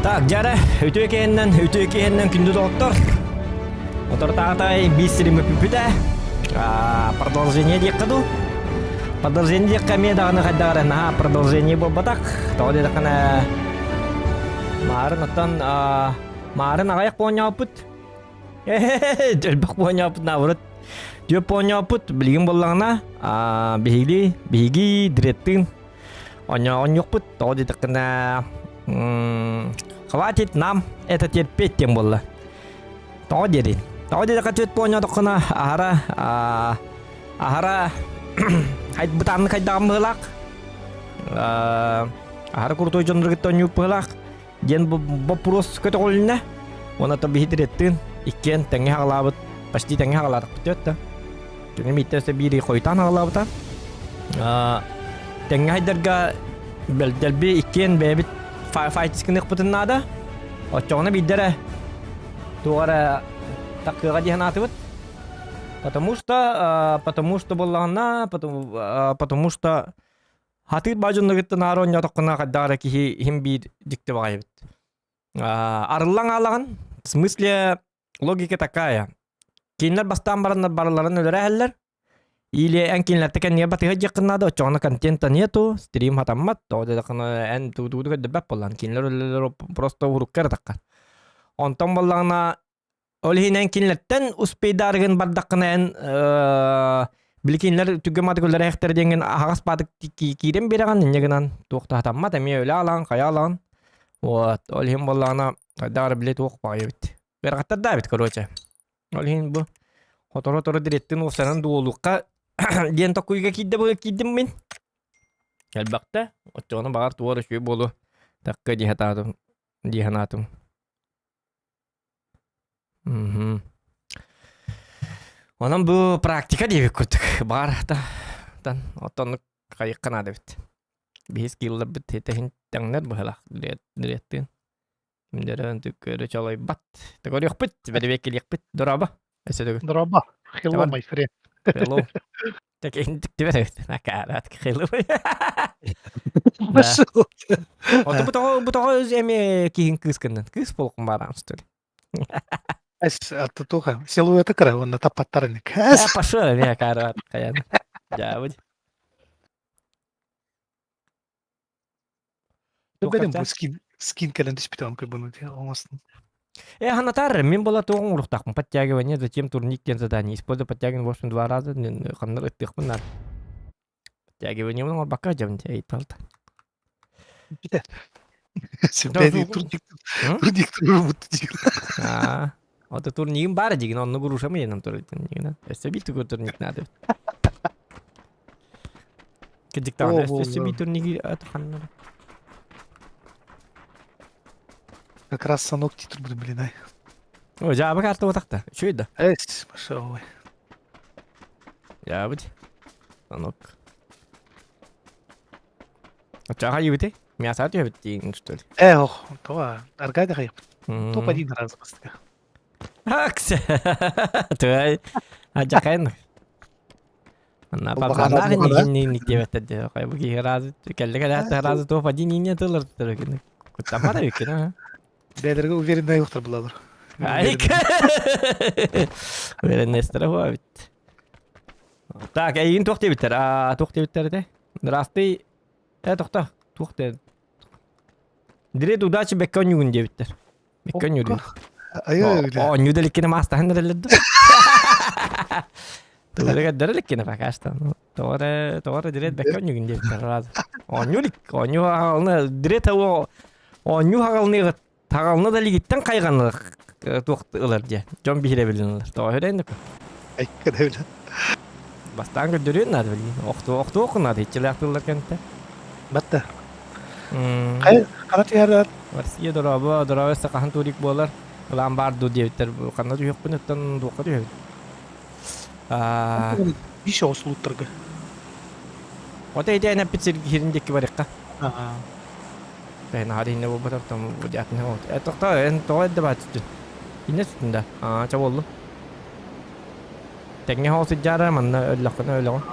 Так, дьара, үтүө киһиннэн, үтүө киһиннэн күндү доҕоттор. Отортаатай биир сирим өппүпүтэ. Продолжение диэххэ дуу. Продолжение диэххэ эмиэ даҕаны хайдах эрэ наһаа продолжение буолбатах. Тоҕо диэтэххинэ маарын оттон маарын аҕыйах оонньооппут. Элбэх оонньооппут наоборот. Түөрт оонньооппут билигин буоллаҕына биһиги биһиги Дреттыын Оонньоохпут, тоҕо диэтэххинэ, хватит нам это терпеть диэн буолла. Тоҕо диэрий? Тоҕо диэтэххэ түөрт оонньоотоххуна аһара аһара бытааннык хайдаҕым быһыылаах аһара крутой дьоннору кытта оонньуур быһыылаах диэн боппуруос көтөҕүлүннэ. Уонна то биһи тиреттыын иккиэн тэҥҥэ хаҕалаабыт, почти тэҥҥэ хаҕалаатахпыт түөрт да. Кини мииттэ өссө биири хойутаан хаҕалаабыта. Тэҥҥэ хайдарга дэлби иккиэн бэйэбит файтискыныахпытын наада. Оччоҕуна биирдэ эрэ туох эрэ таккыаҕа дии санаатыбыт. Потому что, потому что буоллаҕына, потому, потому что Хатыыр баа дьонноргуттан наара оонньоотоххуна хайдах эрэ киһи иһин биир дьикти баҕайы эбит. Арыллан аалаҕын, в смысле логика такая. Кинилэр бастаан бараннар барыларын өлөрө Или эн кинилэртэ кэннигэр батыһа дьиэххин наада, оччоҕуна контента нету, стрим хатаммат, тоҕо диэтэххинэ эн туу-туу көрдөрбөт буоллаҕын, кинилэр өлөлөр просто урукка эрэ таххар. Онтон буоллаҕына Ол иһин эн кинилэртэн успейдаарыгын бардаххына эн били кинилэр түгэн маатык үлэлээхтэр диэҥҥин аһаҕас баатык киирэн биэрэҕин инньэ гынан туох да хатаммат эмиэ үлэ алаҕын хайа алаҕын вот ол иһин буоллаҕына хайдах эрэ били туох баҕайы эбит ыарахаттар да эбит короче ол иһин бу хотору-хотору дириэттин уопсанан дуолуохха диэн токуйга киирдэ бу киирдим мин элбэхтэ оччоҕуна баҕар туора үчүгэй буолуо такка дии сатаатым дии санаатым Мгм. Онон бу практика диэбит курдук баар да тан оттоннук хайыахха наада эбит. Биһи скилларбыт тэһин тэҥнэр быһалаах дириэттиин. Кимдэрэ түккөрү чолойбат. Көрүөхпүт, бэрэбиэккэлиэхпит. Дорообо. Өссө төгүл. Дорообо. Hello, my friend. Hello. Так интиктибер эбит. Накараат hello. Да. Ото бу тоҕо бу тоҕо эми киһин кыыс гыннын. Кыыс буолуоххун баарам что ли? Эс туха силуэта кыра уонна таппаттарыник. Э, пошел эми акаарат хаян. Дьаабыт. Бэдем бу скин скин кэлэн түспүтэ он кыбыны оҥостун. Э, ханатар, мин была туоҕун уруктаахпын подтягивание, затем турник диэн задание. Используя подтягивание в общем два раза, ханнар ыттыахпын наада. Подтягивание оҥорбакка дьабын ыйыталта. Бүтэ. Симпатия турник турник турбут диир. Аа, ото турнигим баар дигин, онну грушам иэнэн турар дигин. Өссө биир тугу турник надо. Кырдьыктаҕына өссө биир турниги атаханнара. Как раз санок титр буду, блин, ай. О, жаабы карта отакта. Үчүгэй да. Эс, пошел. Жаабыт. Санок. Оччоҕо хайыбыты? Мясо түһэбит диин, что ли? Э, ох, това, Аркадий хайып. Топ-1 раз бастыка. Акс. Твай. Ажакайын. Манна папанаах инник диэбэттэр дии. Хай бу киһи разы кэллэ кэлээт разы топ один инне тылыр тылыр Куттаммат эбиккин а. Бэйэлэргэ уверенный уктар булалар. Айк. Уверенностара хуа бит. Так, эйигин туох диэбиттэр? Аа, туох диэбиттэр этэ? Здравствуй. Э, тохто. Туох диэн? Дирет удачи бэккэ онньугун диэбиттэр. Бэккэ онньугун. Оонньуу да иликкинэ маастаһан эрэллэр дуо? Тылларыгар дэр иликкинэ пока что. Тоҕо эрэ тоҕо эрэ дирет бэккэ онньугун диэбиттэр разы. Оонньуу илик, оонньуу хаҕалына дирет оонньуу хаҕалыныгыт хаҕалына да илигиттэн хайҕанылар туох ылар диэ. Дьон биһирэбилин ылар. Тоҕо үрэйин Айка да билэн. Бастаан көрдөрүөн наада билигин. Охтуо охтуоххун наада иччилээх тыллар кэнтэ. Батта. Хайа хана түһэр Россия дорообо, дорообо өссө хаһан турик буолар? План баар дуу диэбиттэр. Ханна түһүөхпүн оттон туохха түһэбин? Аа, Биш оҕус улуттарга. Ото ити энэппит сирин диэки барыахха. Аа. Бэйэн аһар иһинэ буолбатар там будятын вот. Э тоқта эн тоҕо эрдэ баат түстүн. Инне түстүн да. Аа, ча боллу. Тэҥҥэ хоол сылдьаара манна өллөххүнэ өлөҕүн.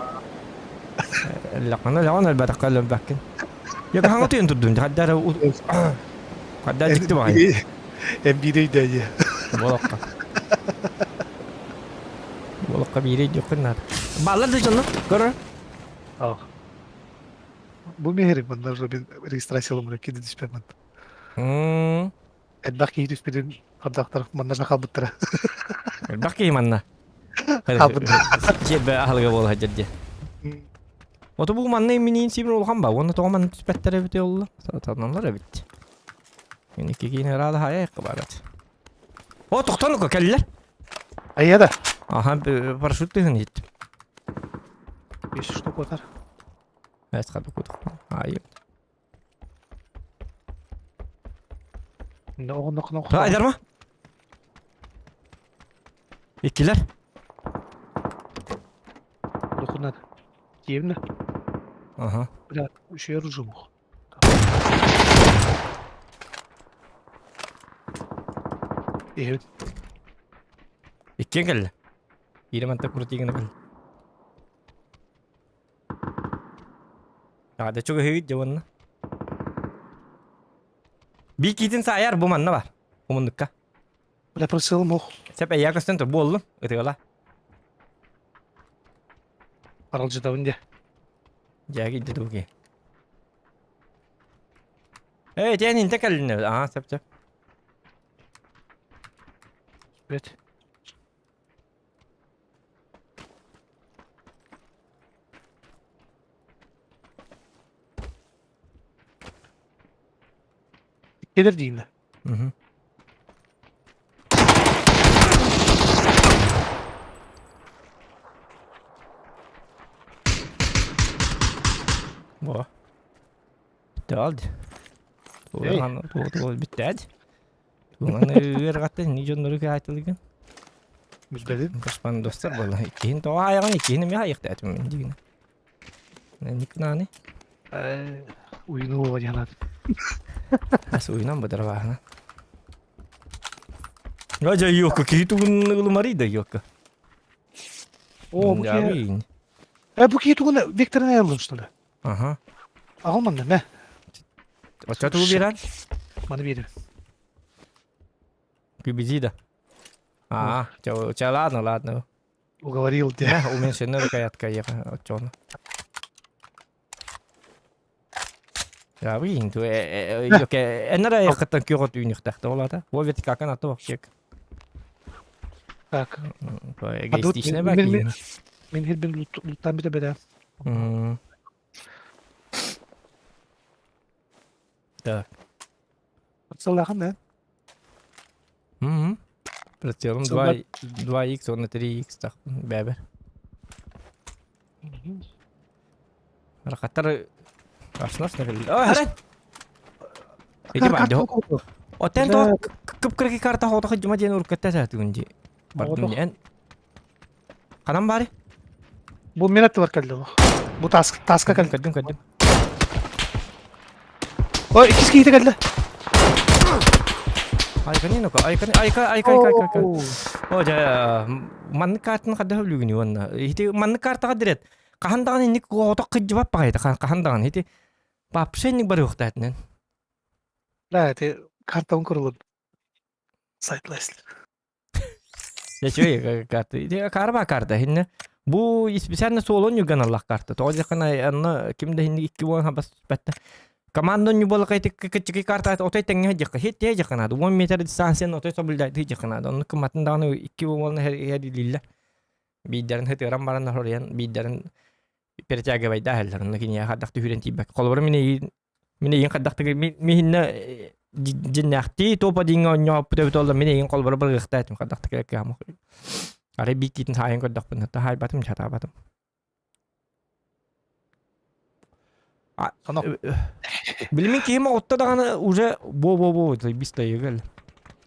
Өллөххүнэ өлөҕүн, өлбөтөххө өлөрбөккүн. Йо хаҥа түйэн турдум. Хаддара. Хадда дьикти баҕайы. Эн биири өйдөө дии. Болоххо. Болоххо биири өйдүөххүн наада. Бааллар да дьонно, көрөр. Ах. Бу миһирик манна уже регистрациялымыр киди түспэммин. Элбэх киһи түспүтүн хардахтар манна хаалбыттара. Элбэх киһи манна. Хаалбыт. Дьиэ аһылыга буола сылдьар дии. Ото бу манна миниин сиибин улахан ба, уонна тоҕо манна түспэттэр эбит олла. Сатаналар эбит. Мин икки киин ыраада хайа барат. О, тохтон кэллэр. Айа да. Аха, парашют тыһын иһиттим. Есть что котар. Эс хады кутук. Айы. Айдарма. Иккилэр. Дохунат. Киевна. Ага. Бля, еще оружие мог. Иһит. Иккиэн кэллэ. Иирэ манта куртигына кэллэ. Наада чугаһыыт дьэ уонна. Биикиитин саайар бу манна бар. Умуннукка. Бля, просил мох. Сеп эйя көстөн тур буоллун ытыгала. Аралдьытабын дьэ. Дьээги идде туги. Эй, тиэн инте кэллинэ. Аа, сеп сеп. Бет. Кэлэр диинэ. Мгм. Во. Бүттэҕэ дии. Эй. Бүттэҕэ дии. Тугунан ыарҕатта ини дьоннору кэһэтилигин. Билбэтим. Кашпан достар буолла. Иккиһин тоҕо аайаҕын иккиһин эмиэ аайыахтаатым мин дигин. Никнаны. Уйну диэн Ас уйунан быдарбааһына. Жа йокка киһи тугун ылымарый да йокка. О, бу киһи... Э, бу киһи тугун Викторын айыллын, что ли? Ага. Аҕал манна, мэ. Оччо тугу биэрэн? Маны биэрэр. Кюбизи да. А, ча, ча, ладно, ладно. Уговорил тебя. Мэ, уменьшенная рукоятка ехала. Оччону. Я ту ёке эннера яхтан кёрот үүнүхтахта олата. Во ведь как она то вообще. Так. Эгоистичная баки. Мин хирбин луттан бите беде. Так. Сыллахан да? Угу. Прицелом 2, 2х, он на 3х так, бәбер. Рахаттар Арсенал Ой, харай! Иди ба, Отен то кып-кырки карта хоото жума диэн уруккатта саатыгын ди. Бардым диэн. Ханан баары? Бу мен аттыбар кэллэ Бу таска кэллэ. Көрдүм, көрдүм. Ой, иккис киһитэ кэллэ. Айканы ну-ка, айканы, айка, айка, айка, айка, айка. О, дьэ, маннык картаны хадда хөблүгүнү уонна. Ити маннык картаҕа дирет. Хаһан даҕаны инник оҕотох кыдьыбат баҕайыта, хаһан даҕаны. Ити вообще инник барыахтаатынан. Да, ити картабын курулун. Сайтлайслер. Дьэ, карта. Ити карба карта. Хинне бу специально суолун юганаллах карта. Тоҕо диэххэ анна ким да хинни икки уон хабас түспэттэ. Команда ньубалака ити кыччыки карта отой тэҥҥэ дьахха хит тиэ дьахха наада. 10 метр дистанцияны отой соблюдать дьахха наада. Онну кыматын даҕаны икки уолна хэрилиллэ. Биирдэрин хытыаран баран хоруйан биирдэрин перетягивайда иһэллэр. Онно киниэхэ хайдах түһүрэн тиийбэт. Холобура мин эйигин мин эйигин хайдах миһиннэ дьиннээхтии топа диҥҥэ оонньооппут эбит олла мин эйигин холобура бырыахтаа этим хайдах кыамах. Арай биир киитин хаайан көрдөхпүнэ таһаайбатым сатаабатым. Билимин киһим оҕутта даҕаны уже бо-бо-бо бистайыгал.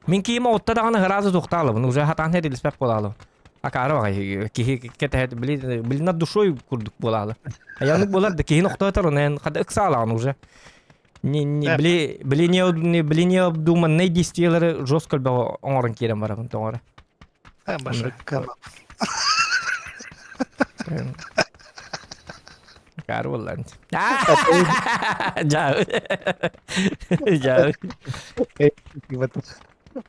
Мин киһим оҕутта даҕаны сразу туохтаалабын уже хатаан хэрилиспэт буолаалым. Акаары баҕай киһи кэтэһэт били били над душой курдук буолаалы. Аяннык буолар да киһини охтоотор онон хада ыксаалаҕын уже. Не не били били не били необдуманный действиялары жестко элбэҕи оҥорон киирэн барабын тоҥоро. Баша, кама. Акаары буоллаан. Дьаа. Дьаа.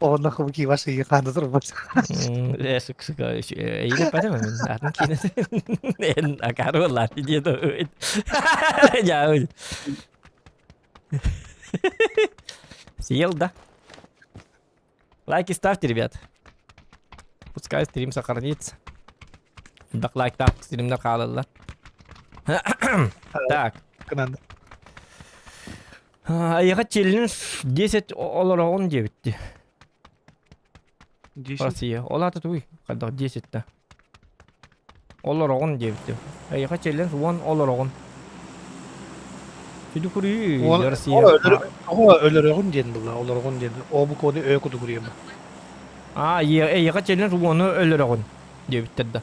Онно хубки ваши хааны турбут. Э, сука, сука, эйине патым мен атын киинэ. Эн акаары буоллаан диye Дьаа. Съел, да? Лайки ставьте, ребят. Пускай стрим сохранится. Элбэх лайктаах стримнэр хаалаллар. Так. Айыха челлендж 10 олороҕун диэбитти. 10? Россия. Ол аата тугуй? Хайдах 10 да. Олороҕун диэбитим. Эйиэхэ челлендж уон олороҕун. Сүдү курүү Уон Россия. Оҕо өлөрөҕүн диэн була, олороҕун диэн. О бу коду ө куду куруйум. А, эйиэхэ челлендж уону өлөрөҕүн диэбиттэр да.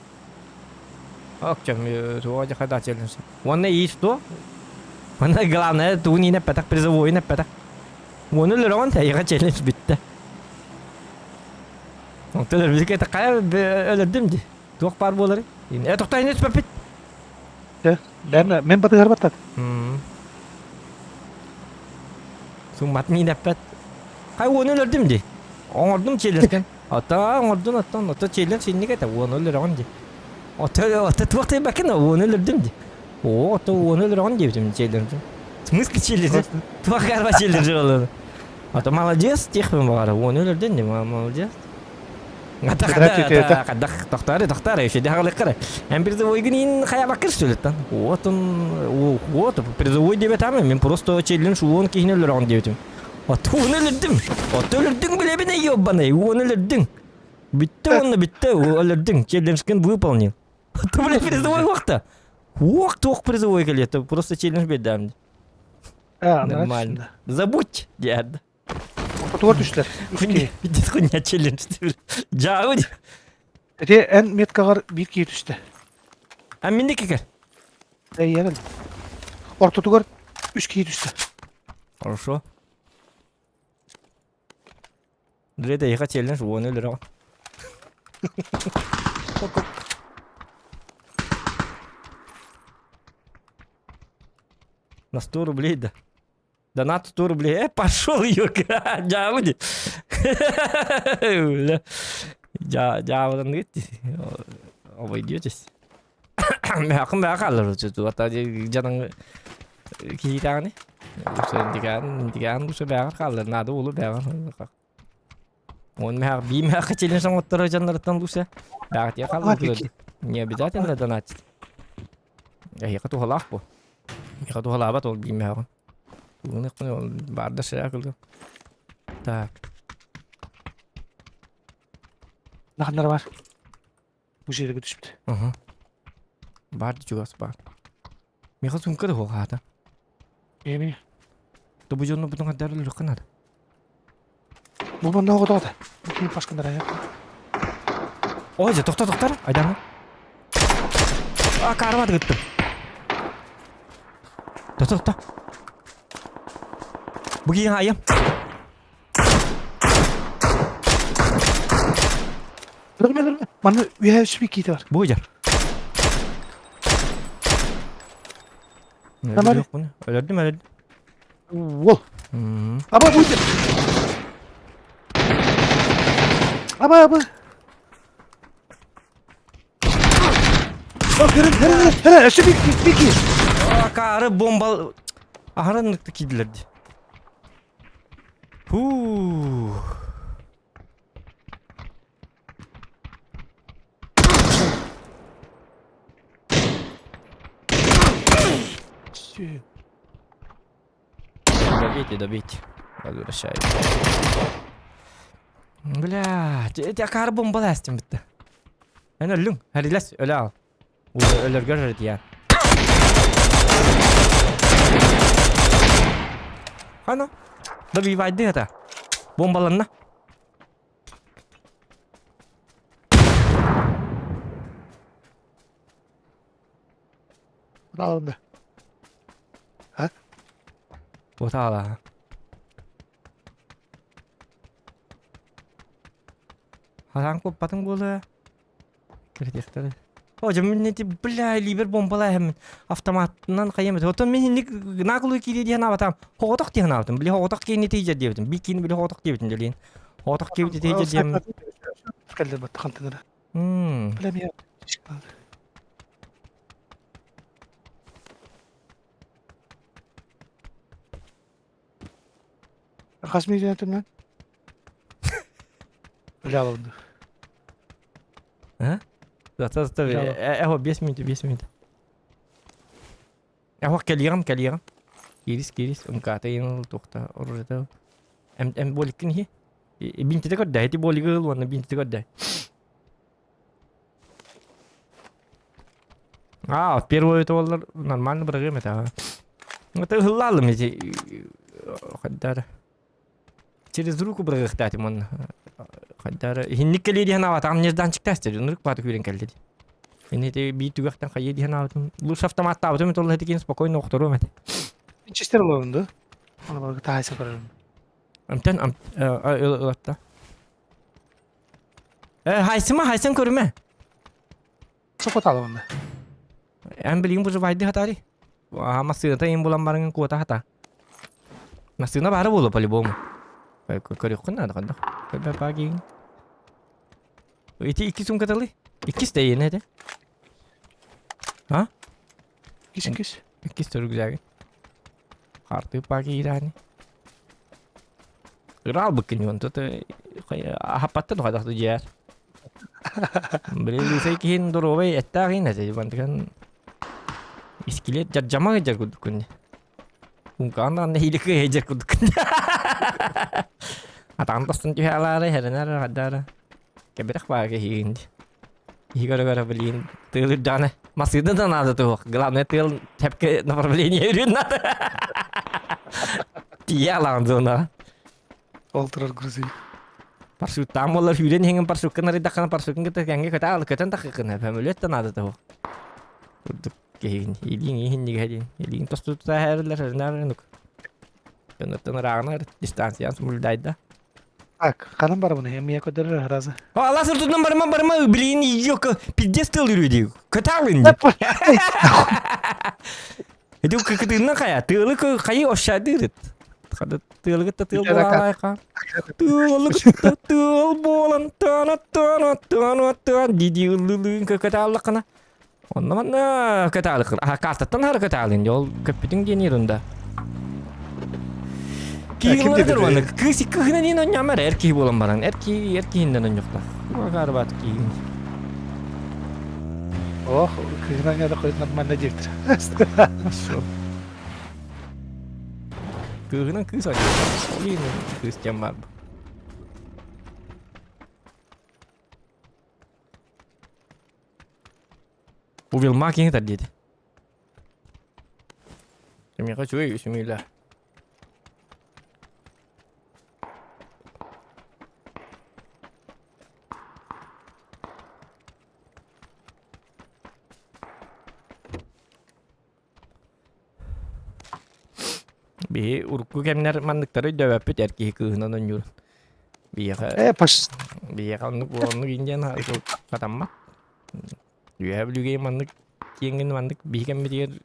Окчам, туга дьаха челлендж. Уонна и что? Уонна главное тугун иин эппэтэх, призовойун эппэтэх. Уону өлөрөҕүн, эйиэхэ челлендж бүттэ. Онтон өлбүтүк этэ хайа өлөрдүм дии. Туох баар буоларый? Э, тохтоо, түспэппит. Бэм, мен батыгар баттат. Сумматын иинэппэт. Хай уону өлөрдүм дии. Оҥордум челлендкен. Ата оҥордун оттон, ото челлендж инник этэ, уону өлөрөҕүн дии. Ото, ото туох тыйбаккын, уону өлөрдүм дии. Оо, ото уону өлөрөҕүн диэбитим челлендж. В смысле челлендж? Туох карба челлендж олору? Ото молодец, тихпин баҕара, уону өлөрдүн дии, молодец. Хадах тохтаары тохтаары еще дьаһалыккара. Эн призовойгун иин хайабаккыр сүлүттан. Вот он, вот призовой диэбэт ама мен просто челлендж уон киһини өлөрөҕүн диэбитим. От уон өлөрдүм. От өлөрдүҥ билэбин эй ёбаный, уон өлөрдүҥ. Бүттэ уонна бүттэ өлөрдүҥ. Челленджкин выполнил. Ты, бля, призовой уохта. Уох, туох призовой кэлиэ, просто челлендж биэрдэм. Нормально. Забудь, дед. Ортотугар түстүлэр. Хуйня, пиздец, хуйня челлендж. Дьаабы. Ити эн меткаҕар биир киһи түстэ. А минники кэл. Эйиэбин. Ортотугар үс киһи түстэ. Хорошо. Дре эйиэхэ челлендж уону өлөрөҕүн. На 100 рублей да. Донат 100 рублей. Э, пошел, ёка. Дьаабы Бля. Дьаабыдан Обойдетесь. Мээхин баа хаалар ата дьадаҥы киһитээҕини. Интигаан интигаан бу бээҕэр хаалар наада улу бээҕэр. Он мээҕ бии мээххэ челлендж оҥотторо дьоннорыттан лусе. Бээҕитиэ хаалар Не обязательно донатить. Эһиэхэ туһалаах бу. Миэхэ туһалаабат ол биимээҕин. Баарда шря кылгы. Так. Наханнара бар. Бу жерге түспүт. Угу. Бар чугас бар. Миэхэ сумка да хуохаата. Эми. То бу дьонну бутун хаддар өлөрөххө наада. Бу манна оҕотоҕо Бу ким пашкандар Ой, дьэ, тохто, тохтор. Айдаҥа. А, карма тыгыттым. Тохто, тохто. Бу киһи айым. Өлөрмө, өлөрмө. Манна үөһэ үс киити бар. Бу дьар. Өлөрдүм, өлөрдүм. Уол. Аба бу. Аба аба. О, көрүн, көрүн, көрүн, өссө бик, бик, бик. Акары бомба аһарын киирдилэр дии. Фу. Добейте, добейте. Возвращаюсь. Бля, эти акары бомбалар астым бітті. Эн өллүҥ, хэрилэс, өлө ал. Өлөргөр ырытыйа. Ана, добивайды это. Бомбаланна. Алынды. А? Отаала. Хараан куоппатыҥ буолуо. Киртиэхтэрэ. О, дьэ мин эти, бля, либер бомбалаахым автоматынан хайым этэ. Оттон мин инник наглую киирии диэн аабатам. Хоҕотох диэн аабатым. Били хоҕотох киини тиийдэр диэбитим. Би киини били хоҕотох диэбитим дьэлиин. Хоҕотох киэбити тиийдэр диэм. Кэллэр бат хантынара. Мм. Бля, меня. Хас миигин этимнэн? Бля, алынды. А? Зато, зато, эхо, 5 минут, 5 минут. Эхо, кэлиэҕим, кэлиэҕим. Киирис, киирис, МК-та иин туохта оружета. Эм, эм боликкин хи. Бинтите көрдө, эти болигы ыл уонна бинтите көрдө. А, первый это олар нормально бырагым это. Это ыллалым эти хайдара. Через руку бырагыхтаатым он хайдара. Хинник кэлиэ диэн аватам нежданчиктаас деді. Нұрк баты күрен кэлди. Мен эти би түгәхтен хайы диэн аватым. Лучше автоматтаабытым это ол этикин спокойно охторуом эти. Винчестер олорунду. Аны баргы таайса көрөрүм. Амтан ылатта. Хайсыма, хайсан көрүмэ. Сокоталыбында. Эн билигин выживайды хатари. А массыыната им булан барыңын куота хата. Массыына баара буолуо по-любому. Көрүөххүн наада ханна. Көрбө паагиң. Ити икки сумкаталы? Иккис да иэнэ этэ. А? Кис кис. Иккис төрүгүзээгин. Хартыы пааги иирээни. Ыраалбыккын юон тут ахаппаттан хайдах дьиэр. Били лысай киһин доруобай эттээх иин этэ бантыган скелет дьардьама дьар курдуккун. Ункаан даҕаны нэһиилэ кыайа дьар курдуккун. Атаҕын тостон түһэ алаары хэрэнэр хаддаара. Кэбирэх баар киһигин дии. Игорь көрө блин, тыал үрдэҕинэ массыына да наада туох. Главное тыал тэпкэ направление үрүн надо. Тиийэ алаҕын зонаҕа. Ол турар грузовик. Парашюттаан буоллар сүүрэн иһиҥин парашюткын арыйдаххына парашюткын кытта кэнгэ көтө аалы көтөн таххыккына көмөлүөт да наада туох. Курдук киһигин илииҥ иһиннигэ диэн. Илииҥ тосту тутаа эрэллэр Дьоннортон ырааҕына дистанцияны соблюдайда. Так, ханан барабын эмиэ көрдөрөр разы. Алла сыртынан барыма барыма блин идиотка пиздец тыл үрү дии. Көталын ди. Эти кытыгынан хайа тыалы хайы ошадырыт. Хада тыалы кытта тыал буолаайха. Тыалы кытта тыал буолан тана тана тана тан диди ыллылыын көталлакына. Онно манна көтаалыкын. Аха картаттан хары көтаалын. Ол көппүтүң диэн ерунда. Ким Киһи диэбит уонна кыыс икки диэн онньоомор эр киһи буолан баран эр киһи эр киһиннэн онньохто. Карбат киһин. Ох, кыһынан я такой нормально диэбит. Хорошо. Кыыһынан кыыс онньохто. Ол иһин кыыс диэн бар. Увилма киһи диэти. Миэхэ үчүгэй үсүмүүлээх. Биһи урукку кэмнэр манныктары өйдөөбөппүт эр киһи кыыһынан оонньуур. Биһиэхэ Э, пош. биһиэхэ оннук оннук индиан хатаммат. Үөһэ Бүлүүгэ маннык киэҥин маннык биһи кэммитигэр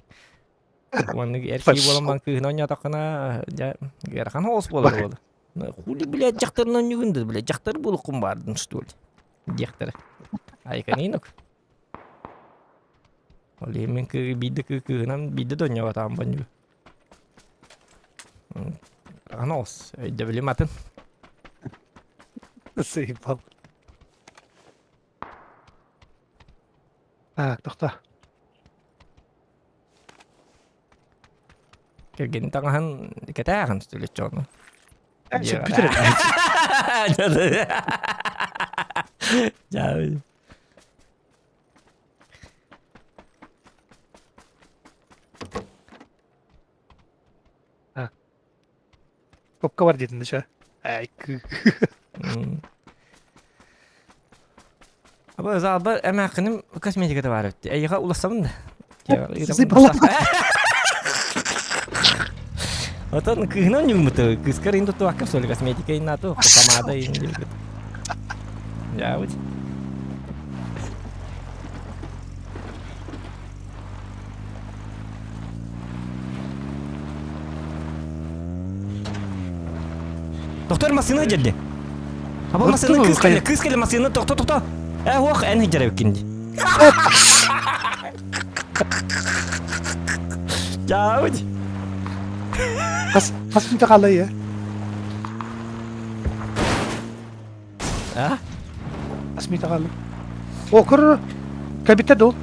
маннык эр киһи буолан баран кыыһынан оонньоотоххуна дьэ ыарахан соҕус буолар буолар. Хули блядь дьахтарын оонньуугун да блядь дьахтар буолуккун баардын что ли диэхтэрэ. Айканинок. Ол иһин мин кыы биирдэ кыы кыыһынан биирдэ да оонньообатаҕым бонньугу. Анос, өйдөбүлүм атын. Заебал. Так, тохто. Кэргэнин таҥаһын кэтээҕин сүлүччү Бүтүр Дьэ. Попка бар диэтин дече. Ай кы. Аба залба эмээххиним косметиката баар эбит. Эйиэхэ улассабын да. Заебала. Отон кыыһынан ньугмута кыыскар ин туттубакка соли косметика иннату помада ин диэбит. Дьаабыт. Тохтор массыына дьэрди. Аба массыына кыыс кэллэ, кыыс кэллэ массыына тохто тохто. Э ох эн хиджер эбиккин ди. Чаут. Хас хас мүнүүтэ хаалла ийэ? А? Хас мүнүүтэ хаалла? О, көр, кэлбиттэр дуу?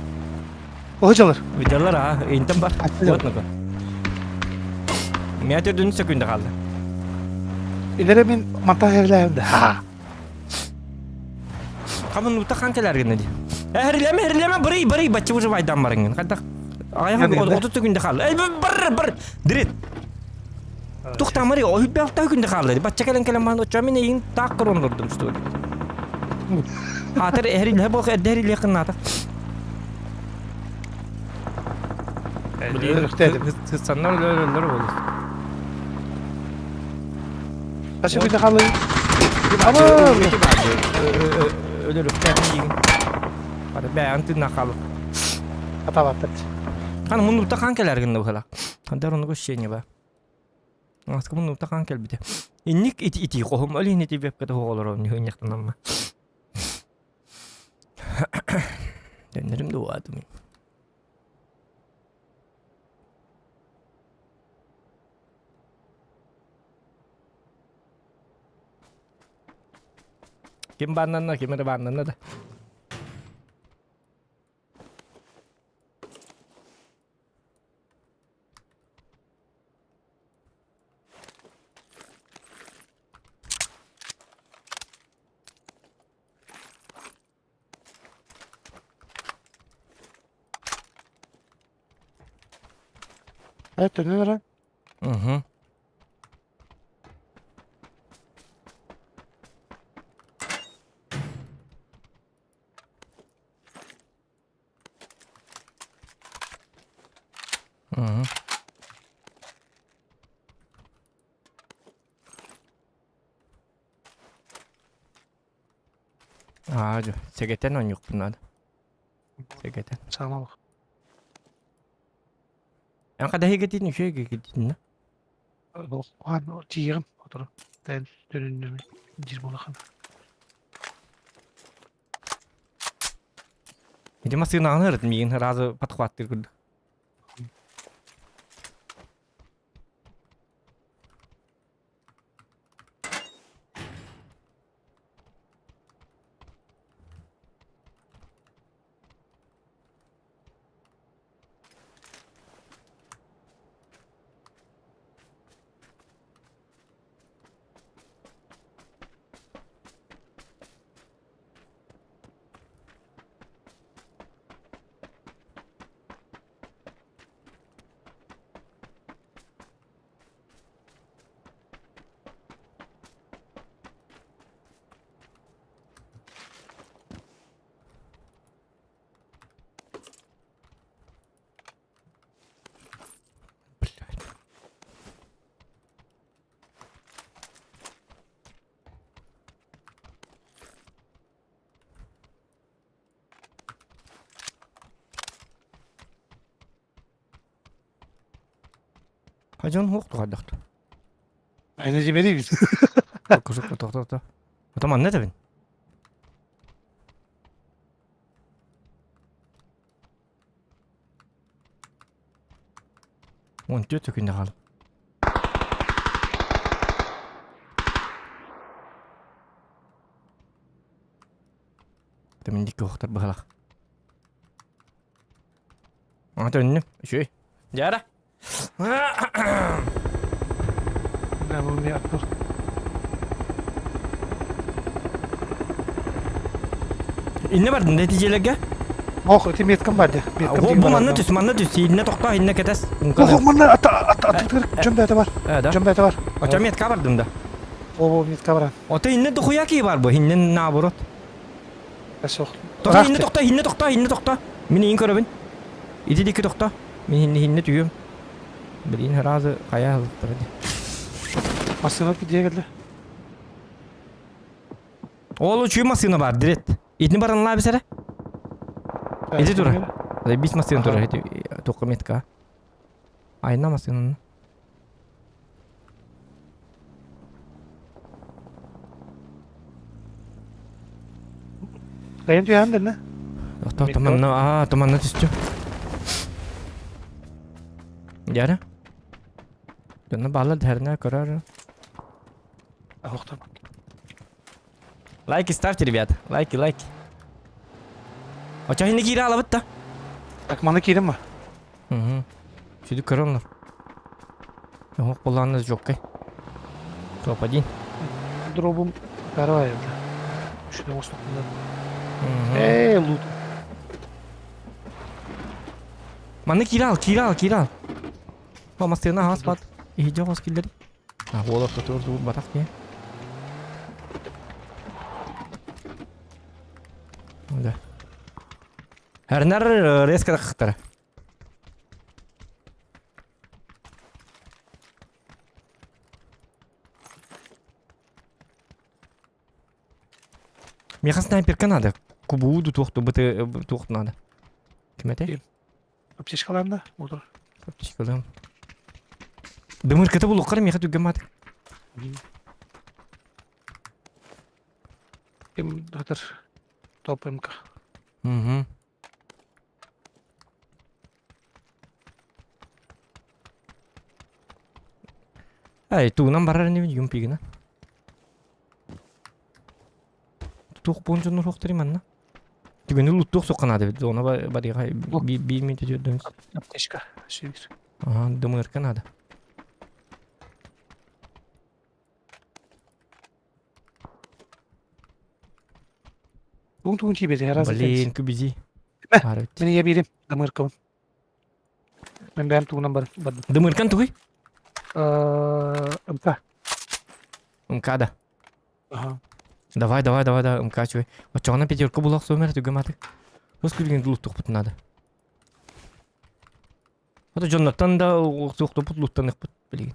Оһу Виделар а, интен бар. Вот ну-ка. Мия төрдүн сөкүндэ хаалла. Илere мин манта херлээм да. Ха. Камын ута хан келер гына ди. Эхерлеме, эхерлеме, бырый, бырый, баччы уже байдан барыңын. Кайдак. Аяғын 30 секунда қалды. Эй, бар, бар, дирет. Тухтамари, о 36 күндө хаалла. Бачча кэлэн кэлэн маан оччо мин эйин таак короннордум что ли. Хаатар эһэрилэһэ буох эрдэ эһэрилиэх гыннаата. Сыссаннар өлөр болус. Кашы күндө хаалла. Ама өлөрүхтээхин диигин. Бары бэйэҕин тыыннаах хаалык. Атабаттар. Хан муннукта хаан кэлэр гынна быһыла. Хандар оннук ощущение ба. Аска муннукта хаан кэлбитэ. Инник ити ити хоһум олин ити вебката хоҕолоро ньыхтанамма. Дөннөрүм дуаатым. Ким бааннанна, ким эрэ бааннанна да. Э, төннөн эрэ. Угу. Угу. Аа, дьэ, сэгэтэн оонньуохпун наада. Сэгэтэн. Саамал. Эн хадаһыгытын үчүгэй Охан тиийэҕим отору. Тэн төнүннүм диир буолахан. Ити массыынаҕын ырыт миигин сразу подхваттыыр курдук. Блядь. Хадьан хуох тухайдахт. Айна жиберибит. Кусук тохто. Потом манна этэбин. 14 күндэ хаалла. Мин дикки уохтар быһалах. Ата өннүм. Үчүгэй. Дьара. Да, бу мне аттыр. Инне бардын нәтижелерге? Ох, ити меткам бар де. Меткам О, бу манна түс, манна түс. Инне тохтоо, инне кэтес. Ох, манна ата ата ата жон бәте бар. Э, да. Жон бәте бар. Оча метка бардым да. О, метка бар. Ото инне дохуя ки бар бу, инне наоборот. Сох. Тохто, инне тохто, инне тохто, инне тохто. Мин иин көрөбүн. Ити дикки тохто. Мин инне инне түйүм. Блин, разы хайа ылыктара ди. Массыына кидиэ кэллэ. Ол үчүй массыына бар, дирет. Итини баранлаа бисэрэ. Ити тура. Бис массыына тура, ити тоққа метка. Айна массыынаны. Кайын түһээн дэннэ. Тохтоо, туманна, аа, туманна түстүм. Дьара. Дьонно бааллар дһэрнэ көрөр. Охтор. Лайки ставьте, ребят. Лайки, лайки. Очо хинни киирэ алабыт да. Так маны киирим ма? Угу. Сүдү көрөҥнөр. Оһох булааннас жоккай. Топ-1. Дробум карвай бля. Үшүнө оҥостохпуна. Эй, лут. Манны киирэ ал, киирэ ал, киирэ ал. О, массыына аһаас бат. Иһидьэ хос киллэри. А, уол ортотугар тугу батах дии. Да. Эрнар резко тахтара. Миэхэ снайперка надо. Кубууду туох быты туох надо. Ким этэй? Аптечкалаан да, мотор. Аптечкалаан. Дымырката булуққар миэхэ түргэн маатык. Ким хатыр топ МК. Угу. Ай, тугунан барар инибин юмпигина. Туох буон дьоннор суохтар манна. Түгэни луттуох суохха наада эбит. Зона барыга биир минутэ түөрдүн. Аптечка сүүр. Аха, дымырка надо. Тугун тугун тиийбэтэ раз Блин, күбизи. Мин ийэ биирим дымыркабын. Мен бэйэм тугунан бардым. Дымыркан тугуй? МК. МК да. Ага. Давай, давай, давай, давай, МК чуй. Оччоҕуна пятерка булах суомэр түгем аты. Хос күлгэн луттухпут надо. Ото дьоннортон да суохтупут луттаныхпыт билигин.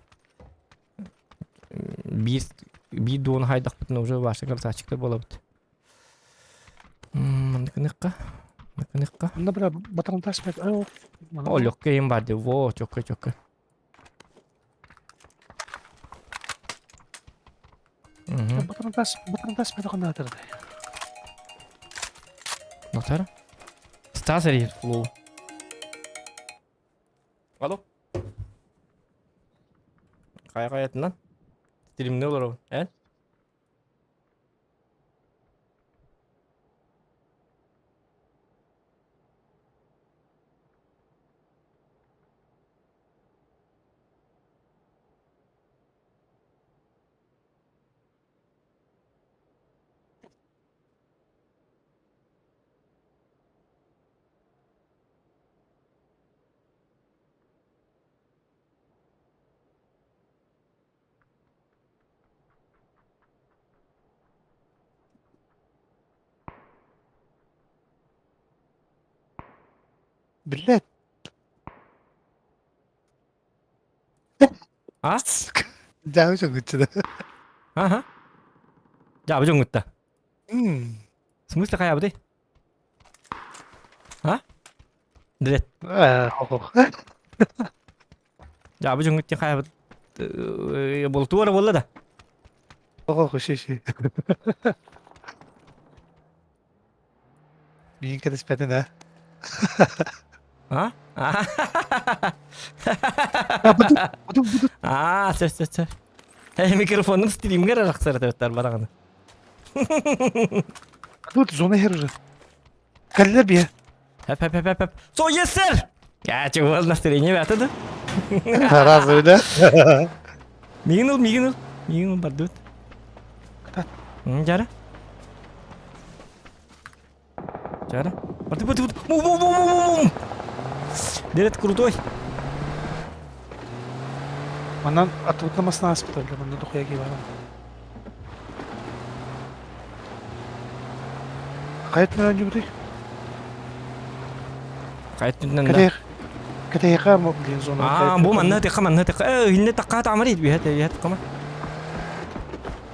Биир биир дуону хайдахпытына уже ваша красавчиктар буолабыт. Манныкыныхха, манныкыныхха. Онно бра батарантас бэт. О, легкий им барды. Во, чокка, чокка. Батарантас, батарантас бэт ханнаатыр. Нотар? Стас эрийэр флоу. Алло. Хайа хайатынан? Стримне олоробун, эн? Блядь. А? Дьаабы дьоҥҥутта. Аха. Дьаабы дьоҥҥутта. В смысле хайабыты? А? Дрет. Дьаабы дьоҥҥут хайабыт болтуора буолла да? Ох, ши-ши. Миин кэтэспэтин а? А? А, сөп, сөп, сөп. Микрофонун стримгер арахсар этебиттер бараҕаны. Тут зона хер уже. Кэллэр бие. Хэп, хэп, хэп, хэп. So yes sir! Я чего настроение бята да? Разве да? Мигин ыл, мигин ыл. Мигин ыл бардыбыт. Жара. Жара. Барды, барды, барды. Бум, бум, бум, бум, бум. Дерет крутой. Манан атыбытламасына аспытар, манна дохуя киһи баар. Хайа өттүнэн оонньуубутуй? Хайа өттүнэн да. Кэтэһиэхэ блин зона. Аа, бу манна тыха манна тыха. Э, инне такка тамыр биһэт биһэт кама.